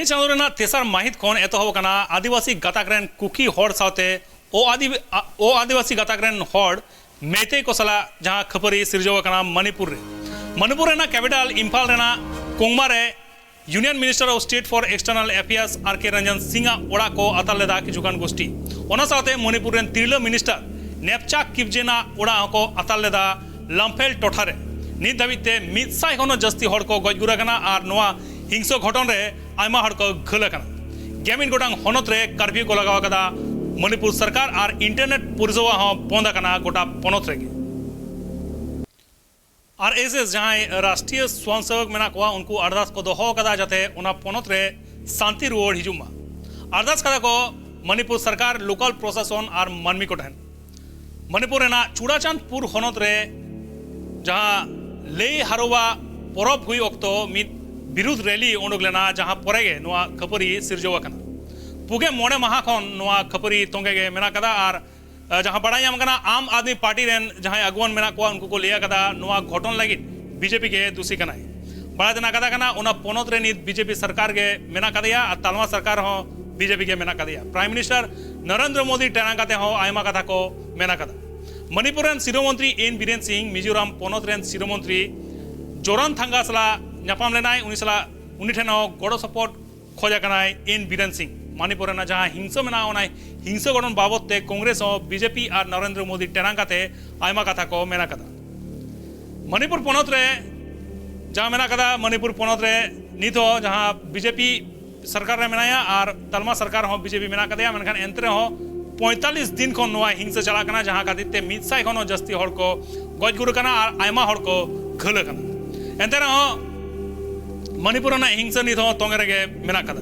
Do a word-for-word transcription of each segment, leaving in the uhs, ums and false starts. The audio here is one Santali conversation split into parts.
ᱪᱟᱸᱫᱳ ᱨᱮᱱᱟᱜ ᱛᱮᱥᱟᱨ ᱢᱟᱹᱦᱤᱛ ᱠᱷᱚᱱ ᱮᱛᱚᱦᱚᱵ ᱟᱠᱟᱱᱟ ᱟᱹᱫᱤᱵᱟᱹᱥᱤ ᱜᱟᱛᱟᱠ ᱨᱮᱱ ᱠᱩᱠᱤ ᱦᱚᱲ ᱥᱟᱶᱛᱮ ᱚ-ᱟᱹᱫᱤ-, ᱚ-ᱟᱹᱫᱤᱵᱟᱹᱥᱤ ᱜᱟᱛᱟᱠ ᱨᱮᱱ ᱦᱚᱲ ᱢᱮᱭᱛᱮᱭ ᱠᱚ ᱥᱟᱞᱟᱜ ᱡᱟᱦᱟᱸ ᱠᱷᱟᱹᱯᱟᱹᱨᱤ ᱥᱤᱨᱡᱟᱹᱣ ᱟᱠᱟᱱᱟ ᱢᱚᱱᱤᱯᱩᱨ ᱨᱮ᱾ ᱢᱚᱱᱤᱯᱩᱨ ᱨᱮᱱᱟᱜ capital ᱤᱢᱯᱷᱟᱞ ᱨᱮᱱᱟᱜ ᱠᱳᱝᱢᱟ ᱨᱮ Union Minister of State for External Affairs ᱟᱨ ᱠᱮ ᱨᱚᱧᱡᱚᱱ ᱥᱤᱝ ᱟᱜ ᱚᱲᱟᱜ ᱠᱚ ᱟᱛᱟᱨ ᱞᱮᱫᱟ ᱠᱤᱪᱷᱩ ᱜᱟᱱ ᱜᱳᱥᱴᱤ᱾ ᱚᱱᱟ ᱥᱟᱶᱛᱮ ᱢᱚᱱᱤᱯᱩᱨ ᱨᱮᱱ ᱛᱤᱨᱞᱟᱹ minister ᱱᱮᱯᱪᱟ ᱠᱤᱯᱡᱮᱱ ᱟᱜ ᱚᱲᱟᱜ ᱦᱚᱸᱠᱚ ᱟᱛᱟᱨ ᱞᱮᱫᱟ ᱞᱟᱢᱯᱷᱮᱞ ᱴᱚᱴᱷᱟ ᱨᱮ᱾ ᱱᱤᱛ ᱫᱷᱟᱹᱵᱤᱡ ᱛᱮ ᱢᱤᱫ ᱥᱟᱭ ᱠᱷᱚᱱ ᱦᱚᱸ ᱡᱟᱹᱥᱛᱤ ᱦᱚᱲ ᱠᱚ ᱜᱚᱡ ᱜᱩᱨ ᱟᱠᱟᱱᱟ ᱟᱨ ᱱᱚᱣᱟ ᱦᱤᱝᱥᱟᱹ ᱜᱷᱚᱴᱚᱱ ᱨᱮ ᱟᱭᱢᱟ ᱦᱚᱲ ᱠᱚ ᱜᱷᱟᱹᱞ ᱟᱠᱟᱱᱟ᱾ ᱜᱮᱢᱤᱫ ᱜᱚᱴᱟᱝ ᱦᱚᱱᱚᱛ ᱨᱮ curfew ᱠᱚ ᱞᱟᱜᱟᱣ ᱟᱠᱟᱫᱟ ᱢᱚᱱᱤᱯᱩᱨ ᱥᱚᱨᱠᱟᱨ ᱟᱨ internet ᱯᱚᱨᱤᱥᱮᱵᱟ ᱦᱚᱸ ᱵᱚᱱᱫ ᱟᱠᱟᱱᱟ ᱜᱚᱴᱟ ᱯᱚᱱᱚᱛ ᱨᱮᱜᱮ᱾ ᱟᱨ ᱮᱥ ᱮᱥ ᱡᱟᱦᱟᱸᱭ ᱨᱟᱥᱴᱨᱤᱭᱚ ᱥᱣᱚᱭᱚᱝᱥᱮᱵᱚᱠ ᱢᱮᱱᱟᱜ ᱠᱚᱣᱟ, ᱩᱱᱠᱩ ᱟᱨᱫᱟᱥ ᱠᱚ ᱫᱚᱦᱚ ᱟᱠᱟᱫᱟ ᱡᱟᱛᱮ ᱚᱱᱟ ᱯᱚᱱᱚᱛ ᱨᱮ ᱥᱟᱱᱛᱤ ᱨᱩᱣᱟᱹᱲ ᱦᱤᱡᱩᱜ ᱢᱟ᱾ ᱟᱨᱫᱟᱥ ᱠᱟᱫᱟ ᱠᱚ ᱢᱚᱱᱤᱯᱩᱨ ᱥᱚᱨᱠᱟᱨ, local ᱯᱨᱚᱥᱟᱥᱚᱱ ᱟᱨ ᱢᱟᱹᱱᱢᱤ ᱠᱚ ᱴᱷᱮᱱ᱾ ᱢᱚᱱᱤᱯᱩᱨ ᱨᱮᱱᱟᱜ ᱪᱩᱲᱟᱪᱟᱸᱫᱽᱯᱩᱨ ᱦᱚᱱᱚᱛ ᱨᱮ ᱡᱟᱦᱟᱸ ᱞᱮᱭ ᱦᱟᱨᱳᱣᱟ ᱯᱚᱨᱚᱵᱽ ᱦᱩᱭ ᱚᱠᱛᱚ ᱢᱤᱫ ᱵᱤᱨᱩᱫᱷ rally ᱩᱰᱩᱠ ᱞᱮᱱᱟ, ᱡᱟᱦᱟᱸ ᱯᱚᱨᱮ ᱜᱮ ᱱᱚᱣᱟ ᱠᱷᱟᱹᱯᱟᱹᱨᱤ ᱥᱤᱨᱡᱟᱹᱣ ᱟᱠᱟᱱᱟ᱾ ᱯᱩᱜᱮ ᱢᱚᱬᱮ ᱢᱟᱦᱟ ᱠᱷᱚᱱ ᱱᱚᱣᱟ ᱠᱷᱟᱹᱯᱟᱹᱨᱤ ᱛᱚᱸᱜᱮ ᱜᱮ ᱢᱮᱱᱟᱜ ᱟᱠᱟᱫᱟ᱾ ᱟᱨ ᱟᱸ, ᱡᱟᱦᱟᱸ ᱵᱟᱲᱟᱭ ᱧᱟᱢ ᱠᱟᱱᱟ, ᱟᱢ ᱟᱫᱢᱤ ᱯᱟᱨᱴᱤ ᱨᱮᱱ ᱡᱟᱦᱟᱸᱭ ᱟᱹᱜᱩᱣᱟᱹᱱ ᱢᱮᱱᱟᱜ ᱠᱚᱣᱟ, ᱩᱱᱠᱩ ᱠᱚ ᱞᱟᱹᱭ ᱟᱠᱟᱫᱟ, ᱱᱚᱣᱟ ᱜᱷᱚᱴᱚᱱ ᱞᱟᱹᱜᱤᱫ ᱵᱤᱡᱮᱯᱤ ᱜᱮ ᱫᱩᱥᱤ ᱠᱟᱱᱟᱭ᱾ ᱵᱟᱲᱟᱭ ᱛᱮᱱᱟᱜ ᱠᱟᱛᱷᱟ ᱠᱟᱱᱟ, ᱚᱱᱟ ᱯᱚᱱᱚᱛ ᱨᱮ ᱱᱤᱛ ᱵᱤᱡᱮᱯᱤ ᱥᱚᱨᱠᱟᱨ ᱜᱮ ᱢᱮᱱᱟᱜ ᱟᱠᱟᱫᱮᱭᱟ ᱟᱨ ᱛᱟᱞᱢᱟ ᱥᱚᱨᱠᱟᱨ ᱦᱚᱸ ᱵᱤᱡᱮᱯᱤ ᱜᱮ ᱢᱮᱱᱟᱜ ᱟᱠᱟᱫᱮᱭᱟ᱾ Prime Minister ᱱᱚᱨᱮᱱᱫᱨᱚ ᱢᱳᱫᱤ ᱴᱮᱨᱟᱝ ᱠᱟᱛᱮ ᱦᱚᱸ ᱟᱭᱢᱟ ᱠᱟᱛᱷᱟ ᱠᱚ ᱢᱮᱱ ᱟᱠᱟᱫᱟ᱾ ᱢᱚᱱᱤᱯᱩᱨ ᱨᱮᱱ ᱥᱤᱨᱟᱹ ᱢᱚᱱᱛᱨᱤ ᱮᱱ ᱵᱤᱨᱮᱱ ᱥᱤᱝ, ᱢᱤᱡᱳᱨᱟᱢ ᱯᱚᱱᱚᱛ ᱨᱮᱱ ᱥᱤᱨᱟᱹ ᱢᱚᱱᱛᱨᱤ ᱡᱳᱨᱟᱱ ᱛᱷᱟᱝᱜᱟ ᱥᱟᱞᱟᱜ ᱧᱟᱯᱟᱢ ᱞᱮᱱᱟᱭ᱾ ᱩᱱᱤ ᱥᱟᱞᱟᱜ, ᱩᱱᱤ ᱴᱷᱮᱱ ᱦᱚᱸ ᱜᱚᱲᱚ ᱥᱚᱯᱚᱦᱚᱫ ᱠᱷᱚᱡ ᱟᱠᱟᱱᱟᱭ ᱮᱱ ᱵᱤᱨᱮᱱ ᱥᱤᱝ᱾ ᱢᱚᱱᱤᱯᱩᱨ ᱨᱮᱱᱟᱜ ᱡᱟᱦᱟᱸ ᱦᱤᱝᱥᱟᱹ ᱢᱮᱱᱟᱜᱼᱟ, ᱚᱱᱟ ᱦᱤᱝᱥᱟᱹ ᱜᱷᱚᱴᱚᱱ ᱵᱟᱵᱚᱛ ᱛᱮ ᱠᱚᱝᱜᱨᱮᱥ ᱦᱚᱸ ᱵᱤᱡᱮᱯᱤ ᱟᱨ ᱱᱚᱨᱮᱱᱫᱨᱚ ᱢᱳᱫᱤ ᱴᱮᱨᱟᱝ ᱠᱟᱛᱮ ᱟᱭᱢᱟ ᱠᱟᱛᱷᱟ ᱠᱚ ᱢᱮᱱ ᱟᱠᱟᱫᱟ᱾ ᱢᱚᱱᱤᱯᱩᱨ ᱯᱚᱱᱚᱛ ᱨᱮ ᱡᱟᱦᱟᱸ ᱢᱮᱱᱟᱜ ᱟᱠᱟᱫᱟ, ᱢᱚᱱᱤᱯᱩᱨ ᱯᱚᱱᱚᱛ ᱨᱮ ᱱᱤᱛ ᱦᱚᱸ ᱡᱟᱦᱟᱸ ᱵᱤᱡᱮᱯᱤ ᱥᱚᱨᱠᱟᱨ ᱨᱮ ᱢᱮᱱᱟᱭᱟ ᱟᱨ ᱛᱟᱞᱢᱟ ᱥᱚᱨᱠᱟᱨ ᱦᱚᱸ ᱵᱤᱡᱮᱯᱤ ᱢᱮᱱᱟᱜ ᱟᱠᱟᱫᱮᱭᱟ, ᱢᱮᱱᱠᱷᱟᱱ ᱮᱱᱛᱮ ᱨᱮᱦᱚᱸ ᱯᱚᱸᱭᱛᱟᱞᱞᱤᱥ ᱫᱤᱱ ᱠᱷᱚᱱ ᱱᱚᱣᱟ ᱦᱤᱝᱥᱟᱹ ᱪᱟᱞᱟᱜ ᱠᱟᱱᱟ, ᱡᱟᱦᱟᱸ ᱠᱷᱟᱹᱛᱤᱨ ᱛᱮ ᱢᱤᱫ ᱥᱟᱭ ᱠᱷᱚᱱ ᱦᱚᱸ ᱡᱟᱹᱥᱛᱤ ᱦᱚᱲ ᱠᱚ ᱜᱚᱡ ᱜᱩᱨ ᱟᱠᱟᱱᱟ ᱟᱨ ᱟᱭᱢᱟ ᱦᱚᱲ ᱠᱚ ᱜᱷᱟᱹᱞ ᱟᱠᱟᱱᱟ᱾ ᱮᱱᱛᱮ ᱨᱮᱦᱚᱸ ᱢᱚᱱᱤᱯᱩᱨ ᱨᱮᱱᱟᱜ ᱦᱤᱝᱥᱟᱹ ᱱᱤᱛ ᱦᱚᱸ ᱛᱚᱸᱜᱮ ᱨᱮᱜᱮ ᱢᱮᱱᱟᱜ ᱟᱠᱟᱫᱟ᱾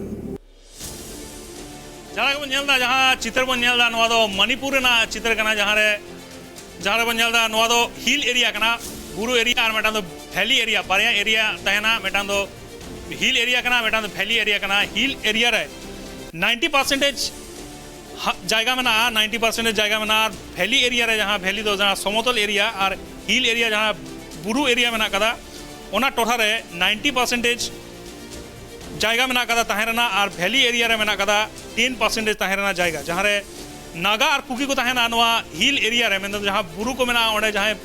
ᱡᱟᱦᱟᱸ ᱜᱮᱵᱚᱱ ᱧᱮᱞ ᱮᱫᱟ, ᱡᱟᱦᱟᱸ ᱪᱤᱛᱟᱹᱨ ᱵᱚᱱ ᱧᱮᱞ ᱮᱫᱟ, ᱱᱚᱣᱟ ᱫᱚ ᱢᱚᱱᱤᱯᱩᱨ ᱨᱮᱱᱟᱜ ᱪᱤᱛᱟᱹᱨ ᱠᱟᱱᱟ, ᱡᱟᱦᱟᱸ ᱨᱮ, ᱡᱟᱦᱟᱸ ᱨᱮᱵᱚᱱ ᱧᱮᱞ ᱮᱫᱟ, ᱱᱚᱣᱟ ᱫᱚ hill area ᱠᱟᱱᱟ, ᱵᱩᱨᱩ area, ᱟᱨ ᱢᱤᱫᱴᱟᱝ ᱫᱚ valley area, ᱵᱟᱨᱭᱟ area ᱛᱟᱦᱮᱱᱟ, ᱢᱤᱫᱴᱟᱝ ᱫᱚ hill area ᱠᱟᱱᱟ, ᱢᱤᱫᱴᱟᱝ ᱫᱚ valley area ᱠᱟᱱᱟ᱾ Hill area ᱨᱮ ninety percentage ᱦᱟ-, ᱡᱟᱭᱜᱟ ᱢᱮᱱᱟᱜᱼᱟ, ninety percentage ᱡᱟᱭᱜᱟ ᱢᱮᱱᱟᱜᱼᱟ, ᱟᱨ valley area ᱨᱮ, ᱡᱟᱦᱟᱸ valley ᱫᱚ ᱡᱟᱦᱟᱸ ᱥᱚᱢᱚᱛᱚᱞ area ᱟᱨ hill area, ᱡᱟᱦᱟᱸ ᱵᱩᱨᱩ area ᱢᱮᱱᱟᱜ ᱠᱟᱫᱟ, ᱚᱱᱟ ᱴᱚᱴᱷᱟ ᱨᱮ ninety percentage ᱡᱟᱭᱜᱟ ᱢᱮᱱᱟᱜ ᱠᱟᱫᱟ ᱛᱟᱦᱮᱸ ᱨᱮᱱᱟᱜ, ᱟᱨ ᱵᱷᱮᱞᱤ ᱮᱨᱤᱭᱟ ᱨᱮ ᱢᱮᱱᱟᱜ ᱠᱟᱫᱟ ᱴᱮᱱ ᱯᱟᱨᱥᱮᱱᱴᱮᱡᱽ ᱛᱟᱦᱮᱸ ᱨᱮᱱᱟᱜ ᱡᱟᱭᱜᱟ, ᱡᱟᱦᱟᱸ ᱨᱮ ᱱᱟᱜᱟ ᱟᱨ ᱠᱩᱠᱤ ᱠᱚ ᱛᱟᱦᱮᱱᱟ᱾ ᱱᱚᱣᱟ ᱦᱤᱞ ᱮᱨᱤᱭᱟ ᱨᱮ, ᱢᱮᱱᱫᱚ ᱡᱟᱦᱟᱸ ᱵᱩᱨᱩ ᱠᱚ ᱢᱮᱱᱟᱜᱼᱟ, ᱚᱸᱰᱮ ᱡᱟᱦᱟᱸᱭ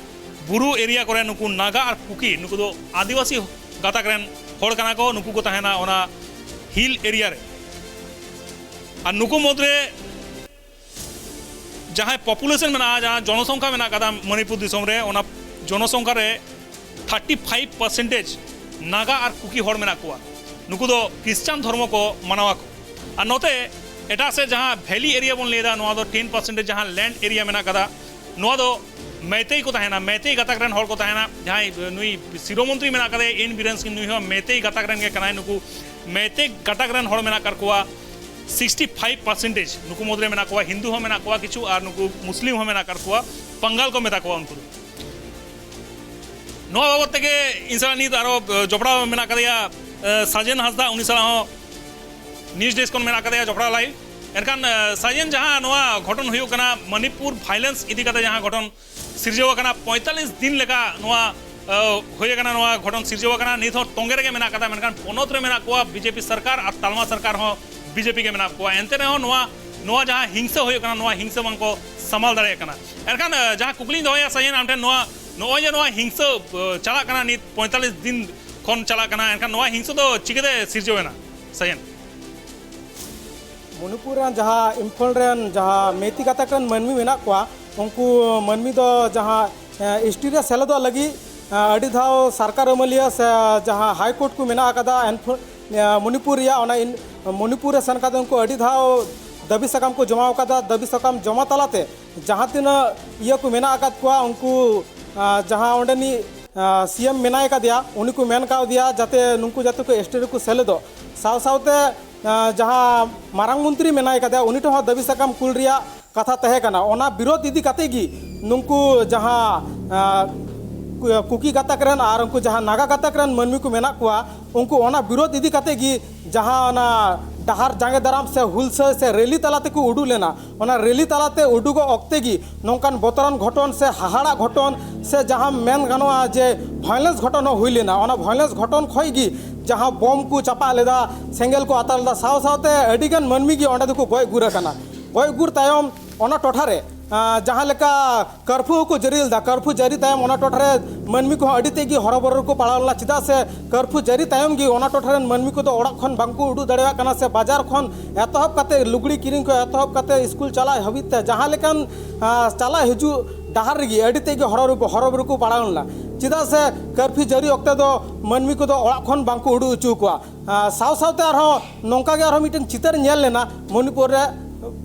ᱵᱩᱨᱩ ᱮᱨᱤᱭᱟ ᱠᱚᱨᱮ ᱱᱩᱠᱩ ᱱᱟᱜᱟ ᱟᱨ ᱠᱩᱠᱤ, ᱱᱩᱠᱩ ᱫᱚ ᱟᱹᱫᱤᱵᱟᱹᱥᱤ ᱜᱟᱛᱟᱠ ᱨᱮᱱ ᱦᱚᱲ ᱠᱟᱱᱟ ᱠᱚ, ᱱᱩᱠᱩ ᱠᱚ ᱛᱟᱦᱮᱱᱟ ᱚᱱᱟ ᱦᱤᱞ ᱮᱨᱤᱭᱟ ᱨᱮ᱾ ᱟᱨ ᱱᱩᱠᱩ ᱢᱩᱫᱽᱨᱮ ᱡᱟᱦᱟᱸᱭ ᱯᱚᱯᱩᱞᱮᱥᱚᱱ ᱢᱮᱱᱟᱜᱼᱟ, ᱡᱟᱦᱟᱸ ᱡᱚᱱᱚᱥᱚᱝᱠᱷᱟ ᱢᱮᱱᱟᱜ ᱠᱟᱫᱟ ᱢᱚᱱᱤᱯᱩᱨ ᱫᱤᱥᱚᱢ ᱨᱮ, ᱚᱱᱟ ᱡᱚᱱᱚᱥᱚᱝᱠᱷᱟ ᱨᱮ ᱛᱷᱟᱨᱴᱤ ᱯᱷᱟᱭᱤᱵᱷ ᱯᱟᱨᱥᱮᱱᱴᱮᱡᱽ ᱱᱟᱜᱟ ᱟᱨ ᱠᱩᱠᱤ ᱦᱚᱲ ᱢᱮᱱᱟᱜ ᱠᱚᱣᱟ᱾ ᱱᱩᱠᱩ ᱫᱚ ᱠᱷᱨᱤᱥᱪᱟᱱ ᱫᱷᱚᱨᱢᱚ ᱠᱚ ᱢᱟᱱᱟᱣᱟ ᱠᱚ᱾ ᱟᱨ ᱱᱚᱛᱮ ᱮᱴᱟᱜ ᱥᱮᱫ ᱡᱟᱦᱟᱸ ᱵᱷᱮᱞᱤ ᱮᱨᱤᱭᱟ ᱵᱚᱱ ᱞᱟᱹᱭᱫᱟ, ᱱᱚᱣᱟ ᱫᱚ ᱴᱮᱱ ᱯᱟᱨᱥᱮᱱᱴᱮᱡᱽ ᱡᱟᱦᱟᱸ ᱞᱮᱱᱰ ᱮᱨᱤᱭᱟ ᱢᱮᱱᱟᱜ ᱠᱟᱫᱟ, ᱱᱚᱣᱟ ᱫᱚ ᱢᱮᱭᱛᱮᱭ ᱠᱚ ᱛᱟᱦᱮᱱᱟ, ᱢᱮᱭᱛᱮᱭ ᱜᱟᱛᱟᱠ ᱨᱮᱱ ᱦᱚᱲ ᱠᱚ ᱛᱟᱦᱮᱱᱟ᱾ ᱡᱟᱦᱟᱸᱭ ᱱᱩᱭ ᱥᱤᱨᱟᱹ ᱢᱚᱱᱛᱨᱤ ᱢᱮᱱᱟᱜ ᱠᱟᱫᱮᱭᱟ ᱮᱱ ᱵᱤᱨᱮᱱ ᱥᱤᱝ, ᱱᱩᱭ ᱦᱚᱸ ᱢᱮᱭᱛᱮᱭ ᱜᱟᱛᱟᱠ ᱨᱮᱱ ᱜᱮ ᱠᱟᱱᱟᱭ᱾ ᱱᱩᱠᱩ ᱢᱮᱭᱛᱮᱭ ᱜᱟᱛᱟᱠ ᱨᱮᱱ ᱦᱚᱲ ᱢᱮᱱᱟᱜ ᱟᱠᱟᱫ ᱠᱚᱣᱟ ᱥᱤᱠᱥᱴᱤ ᱯᱷᱟᱭᱤᱵᱷ ᱯᱟᱨᱥᱮᱱᱴᱮᱡᱽ᱾ ᱱᱩᱠᱩ ᱢᱩᱫᱽᱨᱮ ᱢᱮᱱᱟᱜ ᱠᱚᱣᱟ ᱦᱤᱱᱫᱩ ᱦᱚᱸ ᱢᱮᱱᱟᱜ ᱠᱚᱣᱟ ᱠᱤᱪᱷᱩ, ᱟᱨ ᱱᱩᱠᱩ ᱢᱩᱥᱞᱤᱢ ᱦᱚᱸ ᱢᱮᱱᱟᱜ ᱟᱠᱟᱫ ᱠᱚᱣᱟ, ᱵᱟᱝᱜᱟᱞ ᱠᱚ ᱢᱮᱛᱟ ᱠᱚᱣᱟ ᱩᱱᱠᱩ ᱫᱚ᱾ ᱱᱚᱣᱟ ᱵᱟᱵᱚᱛ ᱛᱮᱜᱮ ᱤᱧ ᱥᱟᱞᱟᱜ ᱱᱤᱛ ᱟᱨᱚ ᱡᱚᱯᱲᱟᱣ ᱢᱮᱱᱟᱜ ᱟᱠᱟᱫᱮᱭᱟ, ᱮ, ᱥᱟᱡᱮᱱ ᱦᱟᱸᱥᱫᱟ, ᱩᱱᱤ ᱥᱟᱞᱟᱜ ᱦᱚᱸ ᱱᱤᱭᱩᱡᱽ ᱰᱮᱥᱠ ᱠᱷᱚᱱ ᱢᱮᱱᱟᱜ ᱟᱠᱟᱫᱮᱭᱟ ᱡᱚᱯᱲᱟᱣ ᱞᱟᱭᱤᱵᱷ᱾ ᱮᱱᱠᱷᱟᱱ, ᱮ, ᱥᱟᱡᱮᱱ, ᱡᱟᱦᱟᱸ ᱱᱚᱣᱟ ᱜᱷᱚᱴᱚᱱ ᱦᱩᱭᱩᱜ ᱠᱟᱱᱟ, ᱢᱚᱱᱤᱯᱩᱨ ᱵᱷᱟᱭᱞᱮᱱᱥ ᱤᱫᱤ ᱠᱟᱛᱮ ᱡᱟᱦᱟᱸ ᱜᱷᱚᱴᱚᱱ ᱥᱤᱨᱡᱟᱹᱣ ᱟᱠᱟᱱᱟ, ᱯᱚᱸᱭᱛᱟᱞᱞᱤᱥ ᱫᱤᱱ ᱞᱮᱠᱟ ᱱᱚᱣᱟ, ᱮ, ᱦᱩᱭ ᱟᱠᱟᱱᱟ, ᱱᱚᱣᱟ ᱜᱷᱚᱴᱚᱱ ᱥᱤᱨᱡᱟᱹᱣ ᱟᱠᱟᱱᱟ, ᱱᱤᱛ ᱦᱚᱸ ᱛᱚᱸᱜᱮ ᱨᱮᱜᱮ ᱢᱮᱱᱟᱜ ᱟᱠᱟᱫᱟ᱾ ᱢᱮᱱᱠᱷᱟᱱ ᱯᱚᱱᱚᱛ ᱨᱮ ᱢᱮᱱᱟᱜ ᱠᱚᱣᱟ ᱵᱤᱡᱮᱯᱤ ᱥᱚᱨᱠᱟᱨ ᱟᱨ ᱛᱟᱞᱢᱟ ᱥᱚᱨᱠᱟᱨ ᱦᱚᱸ ᱵᱤᱡᱮᱯᱤ ᱜᱮ ᱢᱮᱱᱟᱜ ᱠᱚᱣᱟ᱾ ᱮᱱᱛᱮ ᱨᱮᱦᱚᱸ ᱱᱚᱣᱟ, ᱱᱚᱣᱟ ᱡᱟᱦᱟᱸ ᱦᱤᱝᱥᱟᱹ ᱦᱩᱭᱩᱜ ᱠᱟᱱᱟ, ᱱᱚᱣᱟ ᱦᱤᱝᱥᱟᱹ ᱵᱟᱝᱠᱚ ᱥᱟᱢᱟᱞ ᱫᱟᱲᱮᱭᱟᱜ ᱠᱟᱱᱟ᱾ ᱮᱱᱠᱷᱟᱱ, ᱮ, ᱡᱟᱦᱟᱸ ᱠᱩᱠᱞᱤᱧ ᱫᱚᱦᱚᱭᱟ ᱥᱟᱡᱮᱱ ᱟᱢ ᱴᱷᱮᱱ, ᱱᱚᱣᱟ, ᱱᱚᱜᱼᱚᱭ ᱡᱮ ᱱᱚᱣᱟ ᱦᱤᱝᱥᱟᱹ, ᱮ, ᱪᱟᱞᱟᱜ ᱠᱟᱱᱟ, ᱱᱤᱛ ᱯᱚᱸᱭᱛᱟᱞᱞᱤᱥ ᱫᱤᱱ ᱠᱷᱚᱱ ᱪᱟᱞᱟᱜ ᱠᱟᱱᱟ, ᱮᱱᱠᱷᱟᱱ ᱱᱚᱣᱟ ᱦᱤᱝᱥᱟᱹ ᱫᱚ ᱪᱤᱠᱟᱹᱛᱮ ᱥᱤᱨᱡᱟᱹᱣ ᱮᱱᱟ ᱥᱟᱡᱮᱱ? ᱢᱚᱱᱤᱯᱩᱨ ᱨᱮᱱ ᱡᱟᱦᱟᱸ ᱤᱢᱯᱷᱚᱞ ᱨᱮᱱ ᱡᱟᱦᱟᱸ ᱢᱮᱭᱛᱮᱭ ᱜᱟᱛᱟᱠ ᱨᱮᱱ ᱢᱟᱹᱱᱢᱤ ᱢᱮᱱᱟᱜ ᱠᱚᱣᱟ, ᱩᱱᱠᱩ ᱢᱟᱹᱱᱢᱤ ᱫᱚ ᱡᱟᱦᱟᱸ, ᱮ, ᱮᱥ ᱴᱤ ᱨᱮ ᱥᱮᱞᱮᱫᱚᱜ ᱞᱟᱹᱜᱤᱫ, ᱮ, ᱟᱹᱰᱤ ᱫᱷᱟᱣ ᱥᱚᱨᱠᱟᱨ ᱟᱹᱢᱟᱹᱞᱤᱭᱟᱹ ᱥᱮ ᱡᱟᱦᱟᱸ ᱦᱟᱭ ᱠᱳᱨᱴ ᱠᱚ ᱢᱮᱱᱟᱜ ᱟᱠᱟᱫᱟ, ᱮᱱᱯᱷᱚ-, ᱮ, ᱢᱚᱱᱤᱯᱩᱨ ᱨᱮᱭᱟᱜ, ᱚᱱᱟ ᱤᱱ-, ᱢᱚᱱᱤᱯᱩᱨ ᱨᱮ ᱥᱮᱱ ᱠᱟᱛᱮ ᱩᱱᱠᱩ ᱟᱹᱰᱤ ᱫᱷᱟᱣ ᱫᱟᱹᱵᱤ ᱥᱟᱠᱟᱢ ᱠᱚ ᱡᱚᱢᱟ ᱟᱠᱟᱫᱟ᱾ ᱫᱟᱹᱵᱤ ᱥᱟᱠᱟᱢ ᱡᱚᱢᱟ ᱛᱟᱞᱟᱛᱮ ᱡᱟᱦᱟᱸ ᱛᱤᱱᱟᱹᱜ ᱤᱭᱟᱹ ᱠᱚ ᱢᱮᱱᱟᱜ ᱟᱠᱟᱫ ᱠᱚᱣᱟ, ᱩᱱᱠᱩ, ᱟ, ᱡᱟᱦᱟᱸ ᱚᱸᱰᱮᱱᱤᱡ, ᱟ, ᱥᱤ ᱮᱢ ᱢᱮᱱᱟᱭ ᱠᱟᱫᱮᱭᱟ, ᱩᱱᱤ ᱠᱚ ᱢᱮᱱ ᱠᱟᱣᱫᱮᱭᱟ ᱡᱟᱛᱮ ᱱᱩᱠᱩ ᱡᱟᱛᱮ ᱠᱚ ᱮᱥ ᱴᱤ ᱨᱮᱠᱚ ᱥᱮᱞᱮᱫᱚᱜ᱾ ᱥᱟᱶ ᱥᱟᱶᱛᱮ, ᱟ, ᱡᱟᱦᱟᱸ ᱢᱟᱨᱟᱝ ᱢᱚᱱᱛᱨᱤ ᱢᱮᱱᱟᱭ ᱠᱟᱫᱮᱭᱟ, ᱩᱱᱤ ᱴᱷᱮᱱ ᱦᱚᱸ ᱫᱟᱹᱵᱤ ᱥᱟᱠᱟᱢ ᱠᱩᱞ ᱨᱮᱭᱟᱜ ᱠᱟᱛᱷᱟ ᱛᱟᱦᱮᱸ ᱠᱟᱱᱟ᱾ ᱚᱱᱟ ᱵᱤᱨᱳᱫᱷ ᱤᱫᱤ ᱠᱟᱛᱮ ᱜᱮ ᱱᱩᱠᱩ ᱡᱟᱦᱟᱸ, ᱟ, ᱠᱩ-, ᱠᱩᱠᱤ ᱜᱟᱛᱟᱠ ᱨᱮᱱ ᱟᱨ ᱩᱱᱠᱩ ᱡᱟᱦᱟᱸ ᱱᱟᱜᱟ ᱜᱟᱛᱟᱠ ᱨᱮᱱ ᱢᱟᱹᱱᱢᱤ ᱠᱚ ᱢᱮᱱᱟᱜ ᱠᱚᱣᱟ, ᱩᱱᱠᱩ ᱚᱱᱟ ᱵᱤᱨᱳᱫᱷ ᱤᱫᱤ ᱠᱟᱛᱮ ᱜᱮ ᱡᱟᱦᱟᱸ ᱚᱱᱟ ᱰᱟᱦᱟᱨ ᱡᱟᱸᱜᱮ ᱫᱟᱨᱟᱢ ᱥᱮ ᱦᱩᱞᱥᱟᱹᱭ ᱥᱮ ᱨᱮᱞᱤ ᱛᱟᱞᱟ ᱛᱮᱠᱚ ᱩᱰᱩᱠ ᱞᱮᱱᱟ, ᱚᱱᱟ ᱨᱮᱞᱤ ᱛᱟᱞᱟᱛᱮ ᱩᱰᱩᱠᱚᱜ ᱚᱠᱛᱮ ᱜᱮ ᱱᱚᱝᱠᱟᱱ ᱵᱚᱛᱚᱨᱟᱱ ᱜᱷᱚᱴᱚᱱ ᱥᱮ ᱦᱟᱦᱟᱲᱟᱜ ᱜᱷᱚᱴᱚᱱ ᱥᱮ ᱡᱟᱦᱟᱸ ᱢᱮᱱ ᱜᱟᱱᱚᱜᱼᱟ ᱡᱮ ᱵᱷᱟᱭᱞᱮᱱᱥ ᱜᱷᱚᱴᱚᱱ ᱦᱚᱸ ᱦᱩᱭ ᱞᱮᱱᱟ᱾ ᱚᱱᱟ ᱵᱷᱟᱭᱞᱮᱱᱥ ᱜᱷᱚᱴᱚᱱ ᱠᱷᱚᱱ ᱜᱮ ᱡᱟᱦᱟᱸ ᱵᱚᱢ ᱠᱚ ᱪᱟᱯᱟᱫ ᱞᱮᱫᱟ, ᱥᱮᱸᱜᱮᱞ ᱠᱚ ᱟᱛᱟᱨ ᱞᱮᱫᱟ, ᱥᱟᱶ ᱥᱟᱶᱛᱮ ᱟᱹᱰᱤᱜᱟᱱ ᱢᱟᱹᱱᱢᱤ ᱜᱮ ᱚᱸᱰᱮ ᱫᱚᱠᱚ ᱜᱚᱡ ᱜᱩᱨ ᱟᱠᱟᱱᱟ᱾ ᱜᱚᱡ ᱜᱩᱨ ᱛᱟᱭᱚᱢ ᱚᱱᱟ ᱴᱚᱴᱷᱟ ᱨᱮ, ᱟᱸ, ᱡᱟᱦᱟᱸ ᱞᱮᱠᱟ ᱠᱟᱨᱯᱷᱤᱭᱩ ᱦᱚᱸᱠᱚ ᱡᱟᱹᱨᱤ ᱞᱮᱫᱟ, ᱠᱟᱨᱯᱷᱤᱭᱩ ᱡᱟᱹᱨᱤ ᱛᱟᱭᱚᱢ ᱚᱱᱟ ᱴᱚᱴᱷᱟ ᱨᱮ ᱢᱟᱹᱱᱢᱤ ᱠᱚᱦᱚᱸ ᱟᱹᱰᱤ ᱛᱮᱫ ᱜᱮ ᱦᱚᱨᱚᱵᱚᱨᱚ ᱨᱮᱠᱚ ᱯᱟᱲᱟᱣ ᱞᱮᱱᱟ᱾ ᱪᱮᱫᱟᱜ ᱥᱮ ᱠᱟᱨᱯᱷᱤᱭᱩ ᱡᱟᱹᱨᱤ ᱛᱟᱭᱚᱢ ᱜᱮ ᱚᱱᱟ ᱴᱚᱴᱷᱟ ᱨᱮᱱ ᱢᱟᱹᱱᱢᱤ ᱠᱚᱫᱚ ᱚᱲᱟᱜ ᱠᱷᱚᱱ ᱵᱟᱝᱠᱚ ᱩᱰᱩᱠ ᱫᱟᱲᱮᱭᱟᱜ ᱠᱟᱱᱟ, ᱥᱮ ᱵᱟᱡᱟᱨ ᱠᱷᱚᱱ ᱮᱛᱚᱦᱚᱵ ᱠᱟᱛᱮ, ᱞᱩᱜᱽᱲᱤ ᱠᱤᱨᱤᱧ ᱠᱷᱚᱱ ᱮᱛᱚᱦᱚᱵ ᱠᱟᱛᱮ ᱥᱠᱩᱞ ᱪᱟᱞᱟᱜ ᱦᱟᱹᱵᱤᱡ ᱛᱮ ᱡᱟᱦᱟᱸ ᱞᱮᱠᱟᱱ, ᱟᱸ, ᱪᱟᱞᱟᱜ ᱦᱤᱡᱩᱜ ᱰᱟᱦᱟᱨ ᱨᱮᱜᱮ ᱟᱹᱰᱤ ᱛᱮᱫ ᱜᱮ ᱦᱚᱨᱚ-, ᱦᱚᱨᱚᱵᱚᱨᱚ ᱠᱚ ᱯᱟᱲᱟᱣ ᱞᱮᱱᱟ᱾ ᱪᱮᱫᱟᱜ ᱥᱮ ᱠᱟᱨᱯᱷᱤᱭᱩ ᱡᱟᱹᱨᱤ ᱚᱠᱛᱮ ᱫᱚ ᱢᱟᱹᱱᱢᱤ ᱠᱚᱫᱚ ᱚᱲᱟᱜ ᱠᱷᱚᱱ ᱵᱟᱝᱠᱚ ᱩᱰᱩᱠ ᱦᱚᱪᱚ ᱠᱚᱣᱟ᱾ ᱟᱸ, ᱥᱟᱶ ᱥᱟᱶᱛᱮ ᱟᱨᱦᱚᱸ ᱱᱚᱝᱠᱟ ᱜᱮ ᱟᱨᱦᱚᱸ ᱢᱤᱫᱴᱮᱱ ᱪᱤᱛᱟᱹᱨ ᱧᱮᱞ ᱞᱮᱱᱟ ᱢᱚᱱᱤᱯᱩᱨ ᱨᱮ᱾